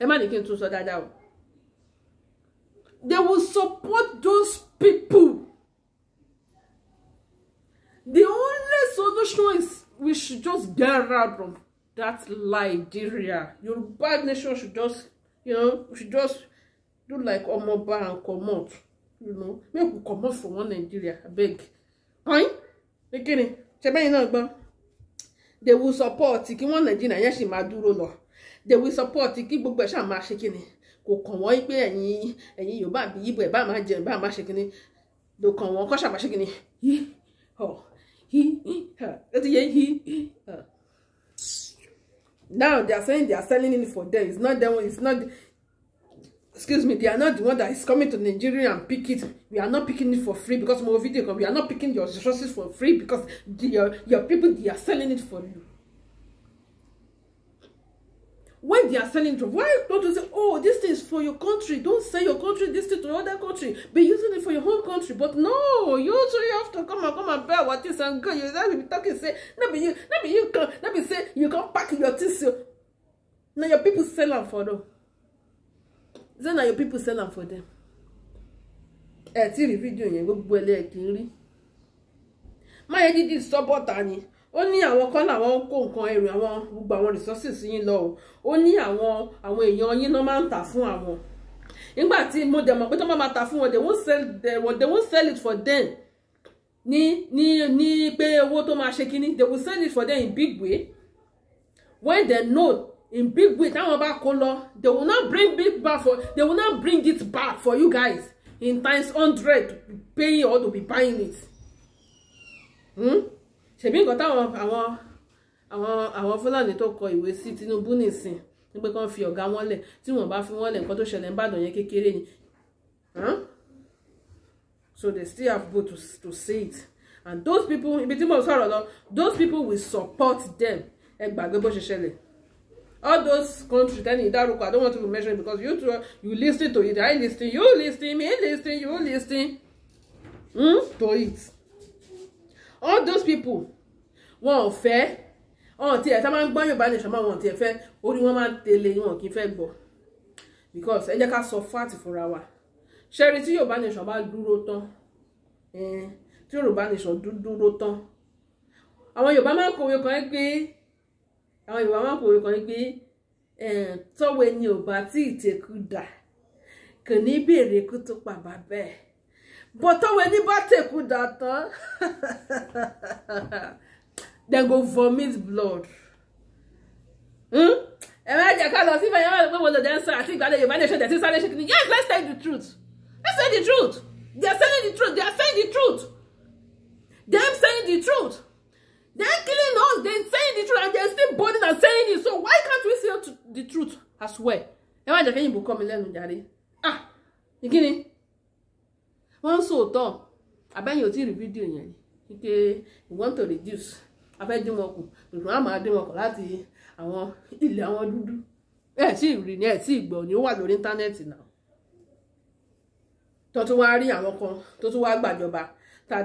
ẹ má ní kí n tún sọ dáadáa o. They will support those people. The only solution is we should just get out of that Nigeria. Yoruba nation should just, we should just do like Omoba and comot. Make we comot for one Nigeria, abeg. Ayin, kíni, ṣe bẹ́yìn náà gbọ́n. They will support kí wọ́n Nigeria yẹn sì máa dúró lọ. They will support kí gbogbo ẹ̀ ṣáà máa ṣe kíni. Kò kàn wọ́n pé ẹ̀yin Yorùbá àbí Ìgbò, ẹ̀ bá máa jẹun, bá máa ṣe kíni. Ló kàn wọ́n kọ́ ṣàmáa ṣe kíni. Hí ọ̀ hí hí ó ti yé hí họ̀. Now they are saying they are selling it for them. It's not them. It's not. Excuse me. They are not the one that is coming to Nigeria and pick it. We are not picking it for free because more video. We are not picking your resources for free because your people, they are selling it for you. When they are selling it, why don't you say, "Oh, this thing is for your country"? Don't sell your country this thing to other country. Be using it for your home country. But no, you too, you have to come and buy what this and go. You have to be talking, say, no be you, no be you come, no be say you come pack your things. Now your people sell them for them. Say now your people sell them for them. Ẹ tí rí fídíò yẹn, gbogbo ẹ kì í rí. Máyé dídì sọ́bọ̀tà ni. Ó ní àwọn kan làwọn ń kó nǹkan ẹrù àwọn, gbogbo àwọn resources yín lọ o. Ó ní àwọn èèyàn yín náà máa ń tà fún àwọn. Nígbà tí mo dẹ̀ mọ̀ pé tó máa máa tà fún wọn, they won't sell it for them ní pé owó tó máa ṣe kínní. They will sell it for them in big way when they know in big way táwọn bá kó lọ, they will not bring it back for you guys in times 100 to be paying or to be buying it. Ṣèbí nǹkan táwọn àwọn Fúlàní tó kọ ìwé sí Tinubu nìsín ní pé kán fi ọ̀gá wọn lẹ̀, tí wọ́n bá fi wọ́n lẹ̀, nǹkan tó ṣẹlẹ̀ ń bàdàn yẹn kékeré ni. So they still have both to say it, and those people, ibi tí mo sọ̀rọ̀ lọ, those people will support them. Ẹ gbàgbé bó ṣe ṣẹlẹ̀. All those countries tẹ́ni ìdárúkọ, I don't want to mention it because you too, you listen to it, I listen, you listen, me listen, you listen to it. All those people, wọn ò fẹ́ Ọ̀hún tiẹ̀ tá máa ń gbọ́ Yorùbá Nation máa, wọn tiẹ̀ fẹ́, orí wọn máa ń tẹ̀lé, wọn kì í fẹ́ gbọ́, because ẹ jẹ́ ká sọ fact fúnra wa. Ṣẹ́rí, tí Yorùbá Nation bá dúró tán, tí Yorùbá Nation dúró tán, àwọn Yorùbá máa ń kọ̀wé kan pé, àwọn Yorùbá máa ń kọ̀wé kan pé tọ́wọ́ ẹni ò bá tí ì tẹ̀kú dà, kò ní béèrè ikú tó pa bàbá ẹ̀ bọ́. Tọ́wọ́ ẹni bá tẹ̀kú dà tán, dem go vomit blood. Ẹ má jẹ́ ká lọ síbẹ̀ yẹn, wọ́n pé wọ́n lò dẹ́ ń sọ àti ìgbàlẹ̀ Yorùbá Nation dẹ̀ sí sáré ṣe kìíní. Yes, let's tell the truth, let's say the truth. They are saying the truth, they are saying the truth, them saying the truth. They are killing us, they saying the truth, and they are still bolding and saying it. So why can't we say the truth as well? Ẹ má jẹ́ kẹ́yìn bò kọ́ mi lẹ́nu jàre. Ah, ìkíni wọ́n ń sòótọ́. Àbẹ́yìn ò tí ì rí fídíò yẹn ni pé we want to reduce, a fẹ́ dín wọn kù, ṣùgbọ́n a máa dín wọn kù láti àwọn ilẹ̀ àwọn dúdú. Ẹ tí ì rí ni, ẹ tí ì gbọ́ ni, ó wà lórí íńtánẹ́ẹ̀tì náà. Tó tún wá rí àwọn kan tó tún wá gbàjọba,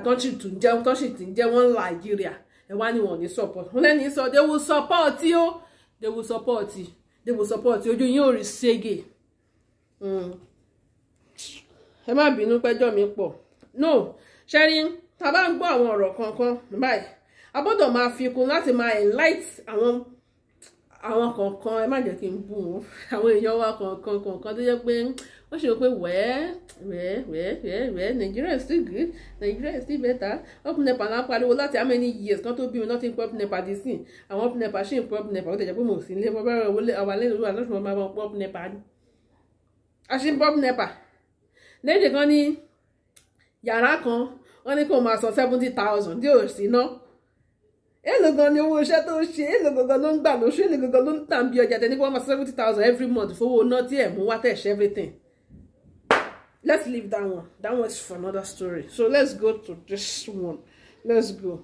tó sì tún jẹ́, tó sì ti ń jẹ́ wọ́n Nàìjíríà. Ẹ wá ní wọn ní support wọn lẹ́ni sọ. They will support you, they will support you, they will support you. Ojú yín ò rí ṣége. Ẹ má bínú pẹ́jọ́ mi pọ̀. No, ṣẹ́rí, tá a bá ń gbọ́ àwọn ọ̀rọ̀ kankan báyìí, a gbọ́dọ̀ máa fi kún láti máa enlight àwọn kọ̀ọ̀kan. Ẹ má jẹ́ kí n bú wọn, àwọn èèyàn wa kọ̀ọ̀kan kọ̀ọ̀kan tó jẹ́ pé wọ́n ṣe pé wẹ́ẹ́ wẹ́ẹ́ wẹ́ẹ́ wẹ́ẹ́ wẹ́ẹ́, Nigeria is still good, Nigeria is still better. Up NEPA náà pariwo láti how many years kan tó bí mi náà ti ń pọ̀ up NEPA dì sí. Àwọn up NEPA ṣì ń pọ̀ up NEPA. Ó tẹ̀ jẹ́ pé mo sì ń lé bọ́ bá wọlé àwọn alẹ́ ìlú àlọ́ ṣùgbọ́n máa pọ̀ up NEPA ni. A ṣì ń pọ̀ up NEPA lédè kan ní yàrá kan, wọ́n ní kó máa san 70,000 tí ò sí ná. Èlò gan ni owó iṣẹ́ tó ń ṣe? Èlò gangan ló ń gbà lóṣù? Èlò gangan ló ń tàn bí ọjà tẹ ní kó wọ́n máa san 70,000 every month fowó ná tí ẹ̀ mú wá tẹ̀ ṣe everything? Let's leave that one. That one is for another story. So let's go to this one, let's go.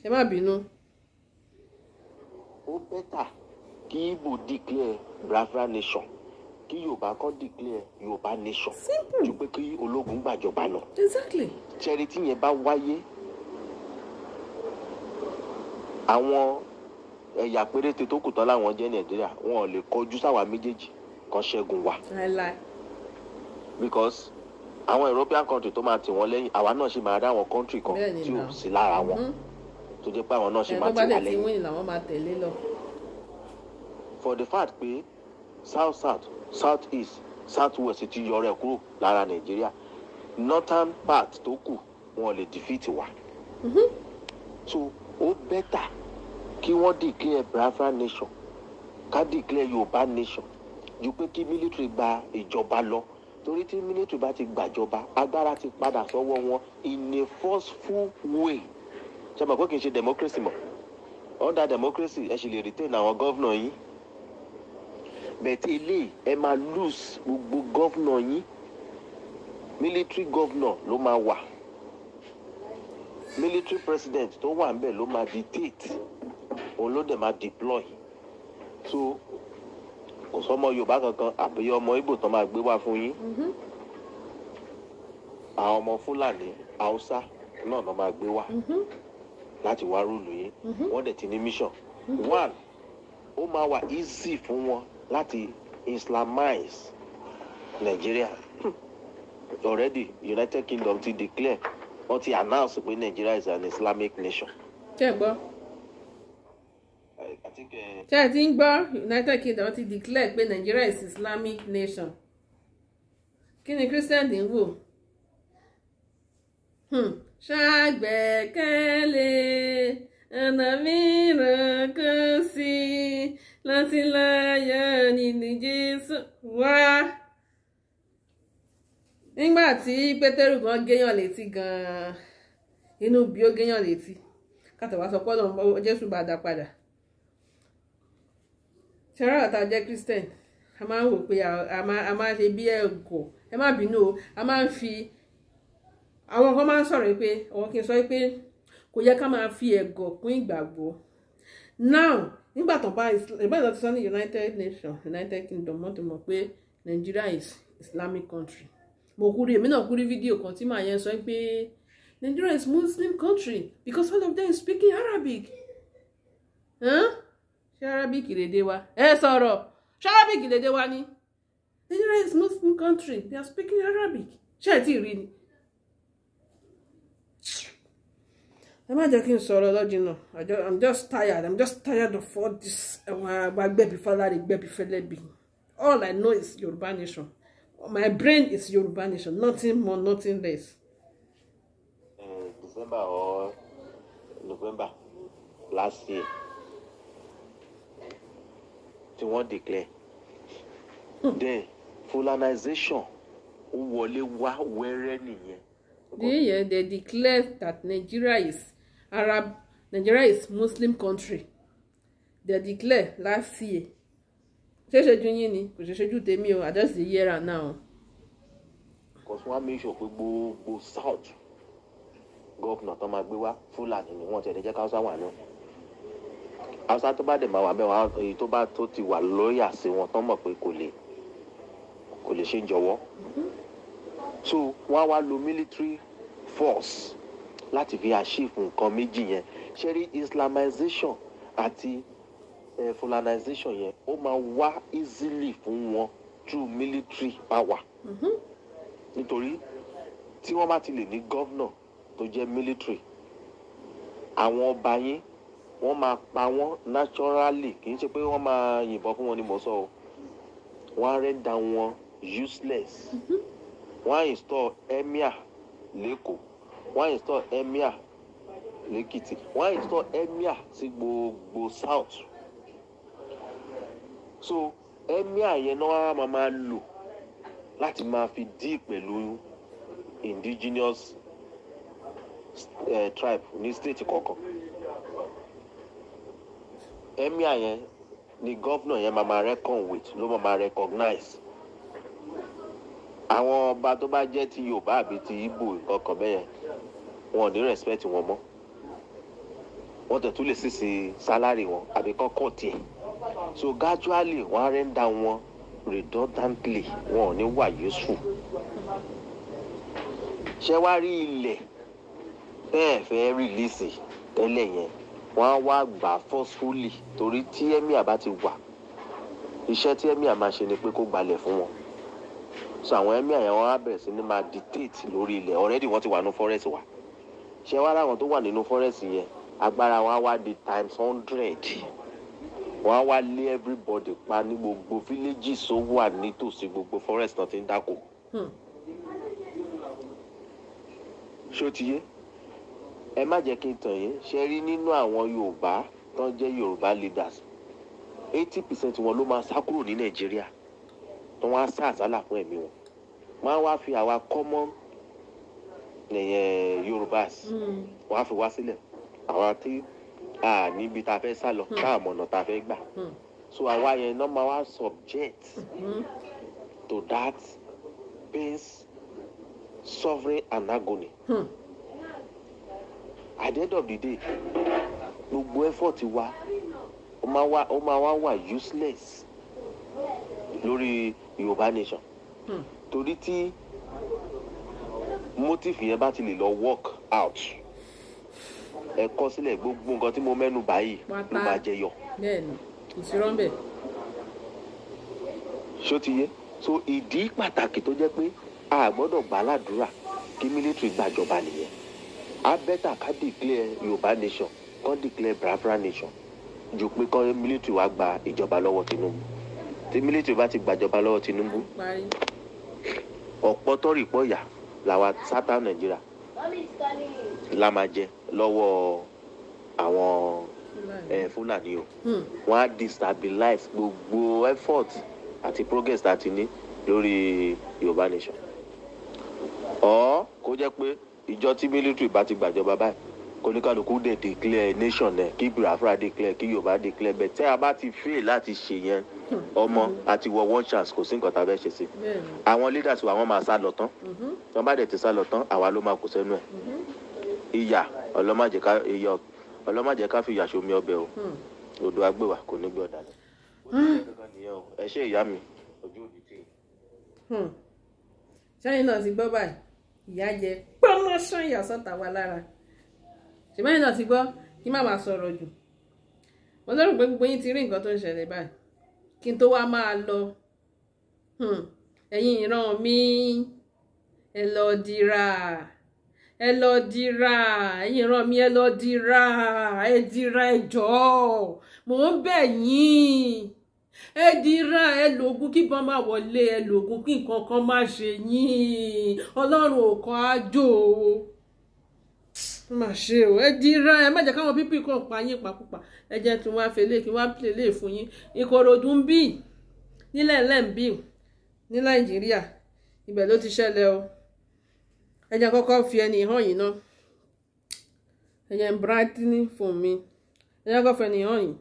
Ẹ má bínú. Ó better kí Igbo declare Biafra nation, kí Yorùbá kan declare Yorùbá nation, Simple. ju pé kí ológun gbàjọba lọ. Ṣẹ́rí, tí yẹn bá wáyé, àwọn ẹ̀yà péréte tó kù tán láwọn jẹ́ Nàìjíríà, wọn ò lè kọjú sáwa méjèèjì kan ṣẹ́gun wa, Láíláí. because àwọn European country tó máa tì wọ́n lẹ́yìn, àwa náà ṣì máa rí àwọn country kan tí ò náà. sí lára wọn, tó jẹ́ pé àwọn náà ṣì Ẹ máa tó bá tì wá dẹ̀ ti lẹ́yìn. win làwọn máa tẹ̀lé lọ. For the fact pé south south, south east, south west ti yọrọ ẹ̀ kúrò lára Nàìjíríà, northern part tó kù, wọn lè defeat wa. So ó better kí wọ́n declare Biafra nation, ká declare Yorùbá nation, ju pé kí military gba ìjọba lọ, torí tí military bá ti gbàjọba, agbára ti padà sọ́wọ́ wọn in a forceful way. Ṣe mọ̀ pé kì í ṣe democracy mọ́? Under democracy, ẹ sì lè retain àwọn governor yín, but eléyìí, ẹ máa lose gbogbo governor yín. Military governor ló máa wà, military president tó wà ńbẹ̀ ló máa dictate, òun ló dẹ̀ máa deploy. So kò sọmọ Yorùbá kankan àbí ọmọ Ìgbò tán máa gbé wá fún yín. Àwọn ọmọ Fúlàní, Haúsá náà ló máa gbé wá láti wá rule yín. Wọ́n dẹ̀ ti ní mission one. Ó máa wà easy fún wọn láti islamize Nigeria. Already United Kingdom ti declare, wọ́n ti announce pé Nigeria is an Islamic nation. Ṣé ẹ gbọ́? I think Ṣé ẹ ti ń gbọ́? United Kingdom ti declare pé Nigeria is Islamic nation. Kí ni Christian ń wò? Ṣàgbẹ́kẹ̀lé ọ̀nà mìíràn kò sí láti láyọ̀ nínú Jésù wá. Nígbà tí Pétérù gan géyàn létí gan, inú bí ó géyàn létí, kàtà wá sọ pé Ọlọ́run Jésù bá dá padà. Ṣẹ́rá àtà jẹ́ Christian, a máa ń wò pé a máa ṣe bí ẹ̀gọ́. Ẹ má bínú o. A máa ń fi àwọn kan máa ń sọ̀rọ̀ pé ọ̀wọ́n kì í sọ pé kò yẹ ká máa fi ẹ̀gọ́ kún ìgbàgbọ́. Now, nígbà tó bá ìgbà tó ti sọ ní United Nations, United Kingdom, wọ́n ti mọ̀ pé Nigeria is Islamic country. Mo kú rí, èmi náà kú rí fídíò kan tí màá yẹn sọ pé Nigeria is Muslim country because all of them is speaking Arabic. Ṣé Arabic lédè wa? Ẹ sọ̀rọ̀, ṣé Arabic lédè wa ni? Nigeria is Muslim country, they are speaking Arabic. Ṣé ẹ tí ì rí ni? Ẹ má jẹ́ kí n sọ̀rọ̀ lọ́jìnà. I'm just tired. I'm just tired of all this. Gbẹ̀bí fọláre, gbẹ̀bí fẹlẹ́bí. All I know is Yoruba nation. My brain is Yoruba nation. Nothing more, nothing less. December or November last year tí wọ́n declare. Then Fulanization ó wọlé wá wẹ́rẹ́ nìyẹn. The year they declared that Nigeria is Arab, Nigeria is Muslim country. They declare last year. Ṣé ṣojú yín ni? Kò ṣe ṣojú tèmi o. I just dey hear am now. Because wọ́n á make sure pé gbogbo south governor tó máa gbé wá, Fúlàní ni wọ́n ti ẹ̀ jẹ́ ká Hausa wà náà. Hausa tó bá dẹ̀ máa wà bẹ́ẹ̀, wọ́n èyí tó bá tó ti wà lọ́ọ̀yà sí wọn tán mọ̀ pé kò lè ṣe ń jọ̀wọ́. So wọ́n á wá lo military force láti fi achieve nǹkan méjì yẹn. Ṣé rí Islamization àti Fulanization yẹn, ó máa wá easily fún wọn through military power, nítorí tí wọ́n bá ti lè ní governor tó jẹ́ military, àwọn ọba yín, wọ́n máa pa wọ́n naturally. Kì í ṣe pé wọ́n máa yìnbọn fún wọn ni mò ń sọ o. Wọ́n á render wọn useless. Wọ́n á install emir l'Ékòó, wọ́n á install emir l'Ékìtì, wọ́n á install emir sí gbogbo south. So emir yẹn náà á máa lò láti máa fi deal pẹ̀lú indigenous tribe ní state kọ̀ọ̀kan. Emir yẹn ni governor yẹn máa reckon with, ló máa recognize. Àwọn ọba tó bá jẹ́ ti Yorùbá àbí ti Ìgbò, nǹkan kan bẹ́yẹn, wọn ò ní respect wọn mọ́. Wọ́n tẹ̀ tún lè sísì salary wọn àbí kọ́kọ́ tiẹ̀. So gradually, wọ́n á render wọn redundantly, wọn ò ní wà useful. Ṣé wá rí ilẹ̀ tẹ́ ẹ̀ fẹ́ release tẹ́lẹ̀ yẹn, wọ́n á wá gbà forcefully, torí tí emir bá ti wà, iṣẹ́ tí emir máa ṣe ni pé kó gbalẹ̀ fún wọn. So àwọn emir yẹn, wọ́n á bẹ̀rẹ̀ sí ní máa dictate lórí ilẹ̀. Already wọ́n ti wà ní forest wa. Ṣé wá láwọn tó wà nínú forest yẹn, agbára wọn á wá di times 100. Wọ́n á wá lé everybody pa ní gbogbo villages tó wà nítòsí gbogbo forest náà ti ń dáko. Ṣó ti yé? Ẹ má jẹ́ kí n tàn yín. Ṣe rí nínú àwọn Yorùbá tó ń jẹ́ Yorùbá leaders, 80% wọn ló máa sá kúrò ní Nàìjíríà, tó wọ́n á sá àsálà fún ẹ̀mí wọn. Wọ́n á wá fi àwa common Yorùbás, wọ́n á fi wá sílẹ̀, àwa tí a níbi tá a fẹ́ sá lọ, tá a mọ̀nà tá a fẹ́ gbà. So àwa yẹn náà máa wá subject to that pains, suffering and agony. At the end of the day, gbogbo effort wa, ó máa wá useless lórí Yorùbá nation, torí tí motive yẹn bá ti lè lọ work out, ẹ kọ sílẹ̀, gbogbo nǹkan tí mo mẹ́nu báyìí ló Pátá. máa jẹyọ. Bẹ́ẹ̀ni, kò sí rọ́ńbẹ̀. Ṣó ti yé? So ìdí pàtàkì tó jẹ́ pé a gbọ́dọ̀ gbà ládùúrà kí military gbàjọba nìyẹn. Á better ká declare Yorùbá nation, kán declare Biafra nation, ju pé kán military wá gba ìjọba lọ́wọ́ Tinubu. Tí military bá ti gbàjọba lọ́wọ́ Tinubu, Parí. ọ̀pọ̀ tọ́rì pọ̀ yà làwa southern Nàìjíríà la máa jẹ lọ́wọ́ àwọn Fúlàní o. Wọ́n á destabilize gbogbo effort àti progress tá a ti ní lórí Yorùbá nation. Ọ̀ kó jẹ́ pé ìjọ tí military bá ti gbàjọba báyìí, kóníkàlùkù dẹ̀ declare nation ẹ̀, kí Biafra declare, kí Yorùbá declare bẹ́ẹ̀. Tẹ́ a bá ti fail láti ṣe yẹn, ọmọ àti wọ one chance, kò sí nǹkan tá a fẹ́ ṣe sí. Àwọn leaders wa, wọ́n máa sá lọ tán. Wọ́n bá dẹ̀ ti sá lọ tán, àwa ló máa kó sẹ́nu ẹ̀. Ìyà ọlọ́màjẹ̀ká, ìyà ọlọ́màjẹ̀ká fi ìyà ṣomi ọbẹ̀ o. Odò agbèwà kò ní gbé ọ̀dàlẹ̀. Ẹ ṣé ìyá mi, ojú òbí tì í. Sẹ́yìn náà ti gbọ́ báyìí, ìyá jẹ pọ́nmọ́sán ìyà sọ́ta wa lára. Ṣèbẹ́yìn náà ti gbọ́, kí má máa sọ̀rọ̀ jù. Mo lérò pé gbogbo yín ti rí nǹkan tó ń ṣẹlẹ̀ báyìí. Kí n tó wá máa lọ, ẹ̀yin ìran mi, ẹ lọ dira, ẹ lọ dira. Ẹ̀yin ìran mi, ẹ lọ dira, ẹ dira, ẹ jọ̀ọ́, mò ń bẹ̀ yín, ẹ dira, ẹ lògùn kí bọ́n máa wọlé, ẹ lògùn kí nǹkan kan má ṣe yín. Ọlọ́run ò kọ́ àjò má ṣe o. Ẹ dira, ẹ má jẹ́ káwọn pípì kan pa yín pàkúpà. Ẹ jẹ́ tí wọ́n á fẹ́ lé kí wọ́n á pè lè fún yín. Ìkòròdú ń bì nílẹ̀ lẹ́ǹbì ní Nàìjíríà, ibẹ̀ ló ti ṣẹlẹ̀ o. Ẹ jẹ́ kọ́kọ́ fi ẹni hàn yín náà. Ẹ jẹ́ brightening fún mi. Ẹ jẹ́ kọ́kọ́ fi ẹni hàn yín.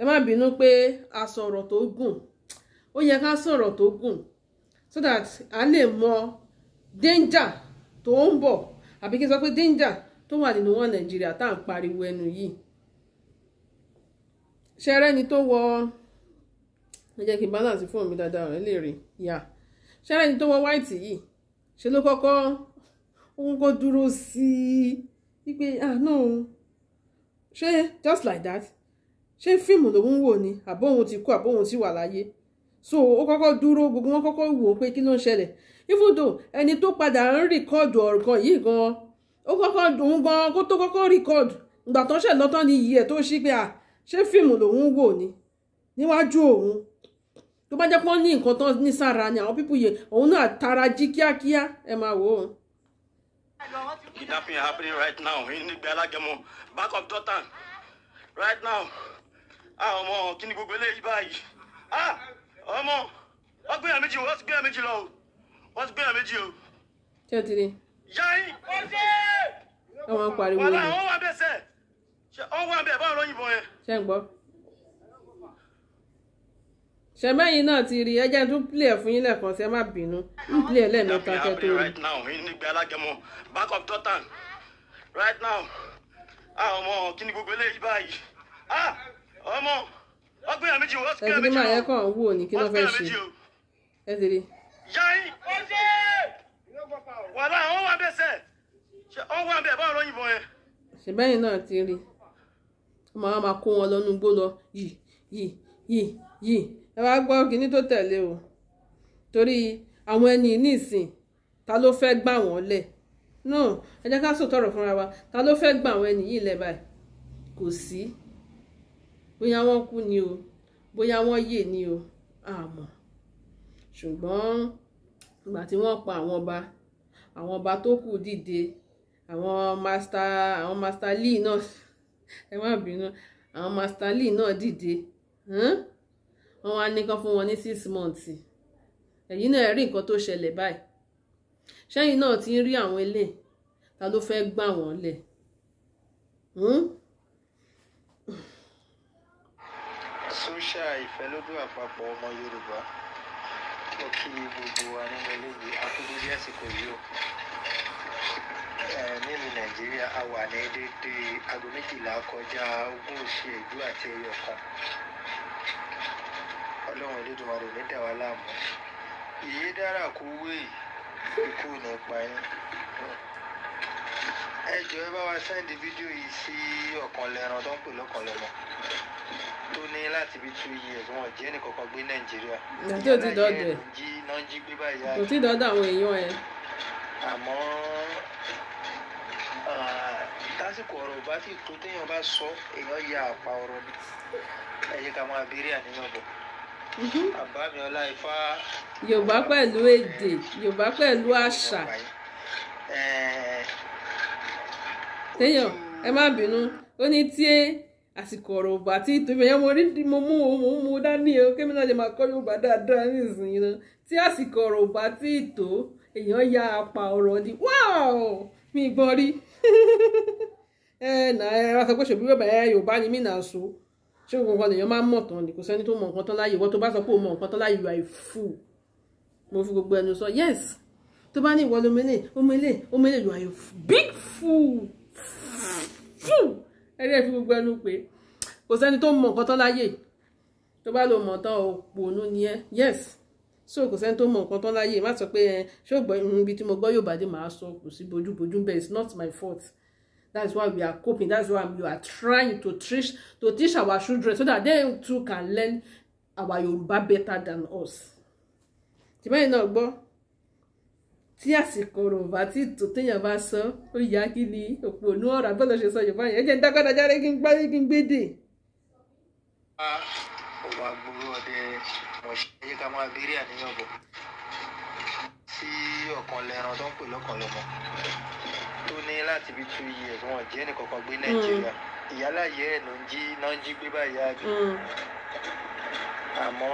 Ẹ má bínú pé a sọ̀rọ̀ tó gùn. Ó yẹ ká sọ̀rọ̀ tó gùn so that a lè mọ danger tó ń bọ̀, àbí kí n sọ pé danger tó wà nínú wọn Nàìjíríà tá à ń pariwo ẹnu yìí. Ṣẹ́rẹ́ni tó wọ, ẹ jẹ́ kí n balance fóònù mi dáadáa, ẹ lè rí yà. Ṣẹ́rẹ́ni tó wọ white yìí, ṣe ló kọ́kọ́, ó kọ́kọ́ dúró sí i wípé, "Ah no, ṣé just like that? Ṣé fíìmù lòun ń wò ni, àbó òun ti kú, àbó òun ti wà láyé?" So ó kọ́kọ́ dúró, gbogbo wọn kọ́kọ́ wò ó pé kí ló ń ṣẹlẹ̀. Even though ẹni tó padà ń record ọ̀rọ̀ yìí gan, ó kọ́kọ́ òun gan kó tó kọ́kọ́ record, ìgbà tó ń ṣẹ̀ lọ́tọ́ ni iyì ẹ̀ tó ṣí pé, à, ṣé fíìmù lòun ń wò ni níwájú òun? Tó bá jẹ́ pé wọ́n ní nǹkan tán ní sára ni àwọn people yẹn, òun náà tara jí kíákíá. Ẹ máa wò ó. Kidnapping happening right now in Igbe Alagemo, back of Dotan. Right now. Ah, ọmọ, kí ni gbogbo eléyìí báyìí? Ah, ọmọ, wọ́n gbé yàn méjì, wọ́n ti gbé yàn méjì lọ o. Wọ́n ti gbé yàn méjì o. Ṣé o ti rí? Yáyí! Wọ́n pariwo Wàhálà, ni. wọ́n wà bẹ́ẹ̀ sẹ́. Ṣé wọ́n wà bẹ́ẹ̀? Báwo ló yìnbọn yẹn? Ṣé ń gbọ́? Ṣẹ̀mẹ́yìn náà ti rí. Ẹ jẹ́ n tún play ẹ̀ fún yín lẹ́ẹ̀kan sí. Ẹ má bínú, ń play ẹ̀ lẹ́ẹ̀mẹ́ta Kidnapping kẹ́ tó happening rí. right now in Igbe Alagemo, back of Dotan. Right now. Ah, ọmọ, kí ni gbogbo eléyìí báyìí? Ah, ọmọ, wọ́n gbé yàn méjì, wọ́n ti gbé Ẹ yàn ti rí méjì màá lọ. yẹn kàn ń wò ní kí ló Wọ́n ti gbé fẹ́ yàn ṣe. méjì o. Ẹ ti rí. Yáyí! Wàhálà, wọ́n wà bẹ́ẹ̀ sẹ́. Ṣé wọ́n wà bẹ́ẹ̀? Báwo ló yìnbọn yẹn? Ṣẹ̀mẹ́yìn náà ti rí. Wọ́n máa kó wọn lọ́nu gbó lọ yìí yìí yìí yìí. Ẹ wá gbọ́ kíní tó tẹ̀lé o, torí àwọn ẹni nísìn, ta ló fẹ́ gbà wọ́n lẹ̀? No, ẹ jẹ́ ká sòtọ̀rọ̀ fúnra wa. Ta ló fẹ́ gbà àwọn ẹni yìí lẹ̀ báyìí? Kò sí. Bóyá wọ́n kú ni o, bóyá wọ́n yè ni o, àmọ́ ṣùgbọ́n ìgbà tí wọ́n pa àwọn ọba, àwọn ọba tó kù dìde. Àwọn master Lee náà, ẹ má bínú, àwọn master Lee náà dìde. Wọ́n wá ní kán fún wọn ní 6 months. Ẹ̀yin náà rí nǹkan tó ṣẹlẹ̀ báyìí. Ṣẹ́yìn náà ti ń rí àwọn ilé, ta ló fẹ́ gbà wọ́n lẹ̀? Hmm? Sóṣà ìfẹ́lódún àpapọ̀ ọmọ Yorùbá, ó kí gbogbo wa nínú ilé yìí akúndórí àsìkò yìí o. Nílùú Nàìjíríà, a wà ní déédéé aago 11:21. Ọlọ́run Elédùmarè ò ní dà wá láàmú. Ìyé dára kú wéè, ikú ò ní pa yín. Ẹ jọ̀ọ́, ẹ bá wa send fídíò yìí sí ọ̀kan lẹ́ran tó ń pè lọ́kàn lọ́mọ tó ní láti bí 2 years wọn jẹ́ ẹnìkankan gbé Nàìjíríà. Ìgbà tí ò ti dọ́dọ̀ ẹ̀. Jí náà jí gbé báyìí. Kò tí ì dọ́dọ̀ àwọn èèyàn ẹ̀. Àmọ́ tásìkò ọ̀rọ̀ bá sì tó, téèyàn bá sọ, èèyàn ya àpá ọ̀rọ̀ ni. Ẹ jẹ́ ká máa béèrè àníyàn bọ̀. Àbámi ọlá ifá. Yorùbá pẹ̀lú èdè Yorùbá pẹ̀lú àṣà. Téèyàn, ẹ má bínú, ó ní tí àsìkò ọ̀rọ̀ ò bá tí tóbi ẹ̀yàn, mo rí mo mú mo mú dání o, kémi náà lè máa kọ́ Yorùbá dáadáa nísìnyí náà. Tí àsìkò ọ̀rọ̀ ò bá tí tó, èèyàn ya apá ọ̀rọ̀ ni. Wow, mi gbọ́n rí ẹ nà. Ẹ wá sọ pé ṣòbí Yorùbá, ẹ Yorùbá ni mí nà so. Ṣé gbogbo nǹkan lèèyàn máa ń mọ̀ tán ni? Kò sẹ́ni tó mọ̀ nǹkan tán láyé. Ìwọ tó bá sọ pé o mọ̀ nǹkan tán láyé, you are a fool. Mo fi gbogbo ẹnu sọ. Yes, tó bá ní ìwọ lomele omele omele, you are a big fool, fool. Ẹ rí ẹ fi gbogbo ẹnu pé kò sẹ́ni tó mọ̀ nǹkan tán láyé. Tó bá lo mọ̀ tán, òpònú ni ẹ. Yes, so kò sẹ́ni tó mọ̀ nǹkan tán láyé. Má sọ pé ẹ ṣé ò gbọ́ ibi tí mo gbọ́ Yorùbá dé, màá sọ. Kò sí bójúbójú bẹ́ẹ̀. It's not my fault. That's why we are coping. That's why we are trying to teach our children so that they too can learn our Yoruba better than us. Tìmẹ́yìn náà gbọ́, tí àsìkò Yorùbá tí tó téèyàn bá sọ, ó yá kí ni òpònú ọ̀rọ̀ àgbọ̀dọ̀ ṣe sọ Yorùbá yẹn. Ẹ jẹ́ ń dákọ́dá jáde kí n gbá kí n gbé dè. Ọba gbòòrò ọdẹ mọ̀ṣẹ́, ẹ jẹ́ ká máa béèrè àníyàn bọ̀ tí ọ̀kan lẹ́ran tó ń pè lọ́kàn lọ́mọ tó ní láti bí 2 years, wọn jẹ́ ẹnìkankan gbé Nàìjíríà. Ìyáláyé ẹ̀ ló ń jí náà ń jí gbé báyìí àbí. Àmọ́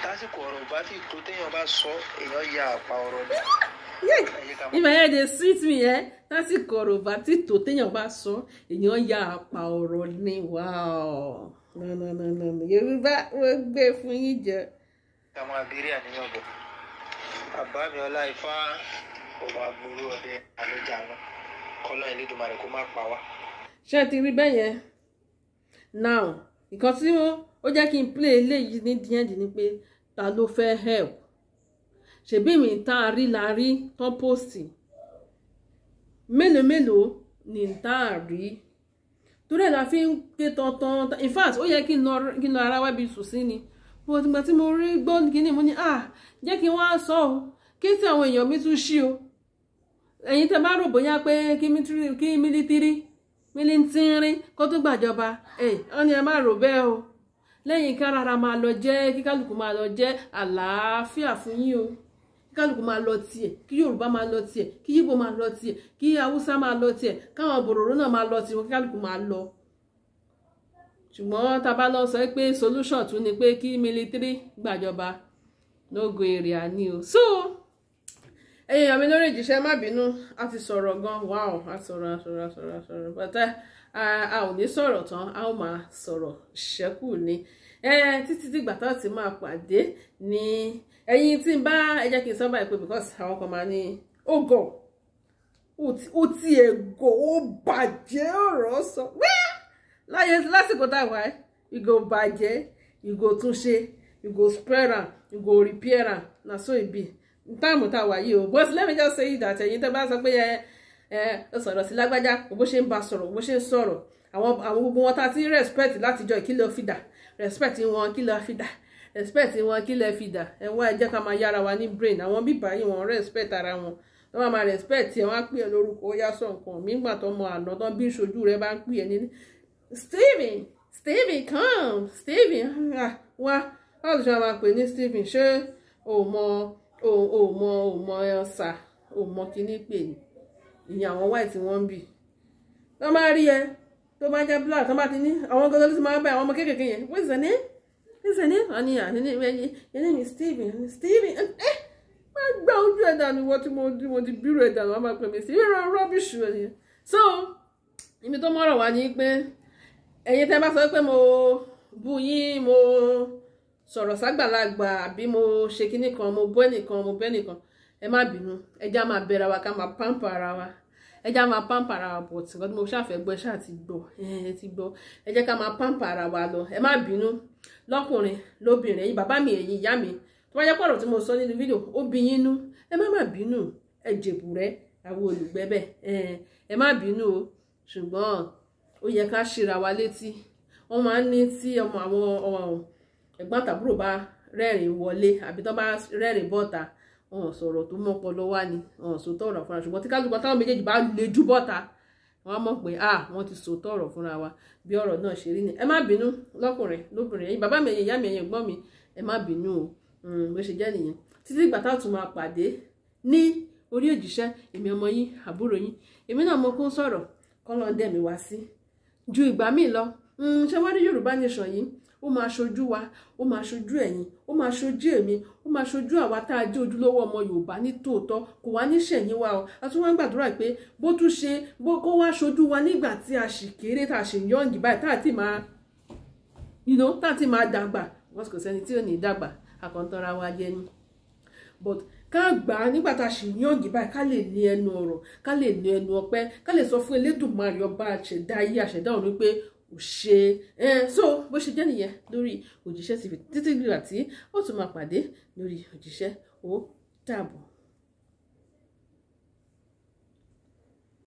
tásìkò ọ̀rọ̀ bá ti tó, téèyàn bá sọ, èèyàn ya àpá ọ̀rọ̀ ni. Ìmọ̀ yẹn dey sweet me ẹ́. Tásìkò ọ̀rọ̀ bá ti tó, téèyàn bá sọ, èèyàn ya àpá ọ̀rọ̀ ni. Wow, no, no, no, no, no. Yorùbá, wọ́n gbé fún yín jẹ. Ká máa béèrè àníyàn bọ̀. Bàbá mi ọlá ifá, ọba gbòòrò ọdẹ àlọjà náà, kọlọ Elédùmarè kó má pa wá. Ṣé ẹ ti rí bẹ́ẹ̀ yẹn now? Nǹkan tí ó jẹ́ kí n play eléyìí ní díẹ̀ ni pé, ta ló fẹ́ help? Ṣèbí mi tá a rí la rí tán post. Mélòó mélòó ni tá a rí? Torí ẹ̀ la fi ń ké tán-tán. In fact, ó yẹ kí n lọ ara wá bí sùn sí ni, but ìgbà tí mo rí gbọ́ kíní, mo ní, ah, jẹ́ kí n wá sọ ọ́, kí tí àwọn èèyàn mi tún ṣí o. Ẹ̀yin tẹ́ bá rò bóyá pé kí military kó tó gbàjọba ẹ̀, wọ́n ní ẹ má rò bẹ́ẹ̀ o. Lẹ́yìn ká rárá máa lọ jẹ́, kí kálukú máa lọ jẹ́, àlàáfíà fún yín o. Kí kálukú máa lọ tiẹ̀, kí Yorùbá máa lọ tiẹ̀, kí Yíbò máa lọ tiẹ̀, kí Haúsá máa lọ tiẹ̀, káwọn bòròró náà máa lọ tiwọn, kí kálukú máa lọ. Ṣùgbọ́n tá a bá lọ sọ pé solution tún ni pé kí military gbàjọba, no go area ni o. So ẹ̀yin èèyàn mi lórí ìjíṣẹ́, má bínú, a ti sọ̀rọ̀ gan. Wow, a sọ̀rọ̀, a sọ̀rọ̀, a sọ̀rọ̀, a sọ̀rọ̀, but a ò ní sọ̀rọ̀ tán, a ó máa sọ̀rọ̀ ṣẹ́kù ni títí dìgbà tá a ti máa pàdé ní. Ẹ̀yin tí ń bá ẹ jẹ́ kí n sọ báyìí pé, because àwọn kan máa ní ó gọ̀, ó ti ẹ̀ gọ̀, ó bàjẹ́ ọ̀rọ̀ sọ láyé lásìkò táwa ẹ̀. You go bàjẹ́, you go túnṣe, you go spread am, you go repair am. Na so e be time tá a wà yìí o. But let me just say that ẹ̀yin tẹ́ bá sọ pé ẹ ẹ ó sọ̀rọ̀ sí lágbájá, bó ṣe ń bá sọ̀rọ̀, bó ṣe ń sọ̀rọ̀, àwọn gbogbo wọn tá a ti respect látijọ́, kí ló fi dà respect wọn? Kí ló fi dà respect wọn? Kí ló fi dà? Ẹ wá, ẹ jẹ́ ká máa yára wa ní brain. Àwọn bíbá yìí, wọn respect ara wọn. Wọ́n máa máa respect ẹ, wọ́n á pè é lórúkọ, ó yá sọ nǹkan mi. Nígbà tó mọ àná tó bí ìṣojú rẹ bá ń pè é ní "Stephen, Stephen, come, Stephen." Ah, wá, báwo ló ṣe máa pè ní Stephen? Ṣé o mọ o mọ ẹ̀sà o mọ kíní pè ní ìyẹn? Àwọn white wọ́n ń bì tó máa rí ẹ, tó bá jẹ́ black, tó bá ti ní àwọn gọ́gọ́ ló ti máa bá àwọn ọmọ kéékèèké yẹn, "What's your name? What's your name?" Wọ́n ní, "Àní ní your name is Stephen, Stephen." Ẹ má gbá ojú ẹ̀ dànù, wọ́n tí mo ti bírò ẹ̀ dànù, wọ́n máa pè mí sí irọ́ rubbish ẹ̀. So ibi tó mọ́rọ̀ wá ní pé, ẹ̀yin tẹ́ bá sọ pé mo bú yín, mo sọ̀rọ̀ ságbàlagbà, àbí mo ṣe kinní kan, mo bọ́ ẹnìkan, mo bẹ́ ẹnìkan, ẹ má bínú. Ẹ já máa bẹ̀rẹ̀ wa, ká máa pamper ara wa, ẹ já máa pamper ara wa. But nǹkan tí mo ṣàfẹ́ gbọ́, ẹ ṣáà ti gbọ́, ẹ ti gbọ́. Ẹ jẹ́ ká máa pamper ara wa lọ. Ẹ má bínú, lọ́kùnrin, lóbìnrin, ẹ̀yin bàbá mi, ẹ̀yin ìyá mi, tó bá jẹ́ pọ̀rọ̀ tí mo sọ nínú fídíò ó bí yín nú, ẹ má má bínú. Ẹ jèbù rẹ àwọn olùgbẹ́bẹ̀, ẹ má bínú o. Ṣùgbọ́n ó yẹ ká ṣíra wa létí. Wọ́n máa ń ní tí ọmọ àwọn ẹ̀gbọ́n àtàbúrò bá rẹ́rìn wọlé, àbí tó bá rẹ́rìn bọ́ta, wọn ò sọ̀rọ̀ tó mọ́pọlọ wá ni, wọn ò sòótọ́ ọ̀rọ̀ fúnra. Ṣùgbọ́n tí kálukú táwọn méjèèjì bá lejú bọ́ta, wọ́n á mọ̀ pé, ah, wọ́n ti sòótọ́ ọ̀rọ̀ fúnra wa. Bí ọ̀rọ̀ náà ṣe rí ni. Ẹ má bínú, lọ́kùnrin, lóbìnrin, ẹ̀yin bàbá mi, ẹ̀yin ìyá mi, ẹ̀yin ẹ̀gbọ́n mi, ẹ má bínú o. Bó ṣe jẹ́ nìyẹn. Títí ìgbà tá a tún máa pàdé ní orí òjíṣẹ́, èmi ọmọ yín, àbúrò yín, èmi náà mo kún sọ̀rọ̀ kọ́lọ́ dẹ̀ mi wá sí ju ìgbà míì lọ. Ṣé wọ́n ní Yorùbá Nation yìí, ó máa ṣojú wa, ó máa ṣojú ẹ̀yin, ó máa ṣojú èmi, ó máa ṣojú àwa tá a jẹ́ ojúlówó ọmọ Yorùbá ní tòótọ́. Kò wá ní ṣẹ̀yìn wa o. A tún wá ń gbàdúrà pé bó tún ṣe bó kó wá ṣojú wa nígbà tí a ṣì kéré, tá a ṣì young báyìí, tá a ti máa dàgbà. Wọ́n kò sẹ́ni tí ò ní dàgbà, àkàntọ́ra wa jẹ́ ni. But ká gbà á nígbà tá a ṣì young báyìí, ká lè ní ẹnu ọ̀rọ̀, ká lè ní ẹnu ọpẹ́, ká lè sọ fún Elédùmarè, ọba àṣẹdá ayé, àṣẹdá ọ̀run, pé ò ṣe ẹ. So bó ṣe jẹ́ nìyẹn lórí Òjíṣẹ́ TV. Títí gbìgbà tí ó tún máa pàdé lórí Òjíṣẹ́, ó dàbọ̀.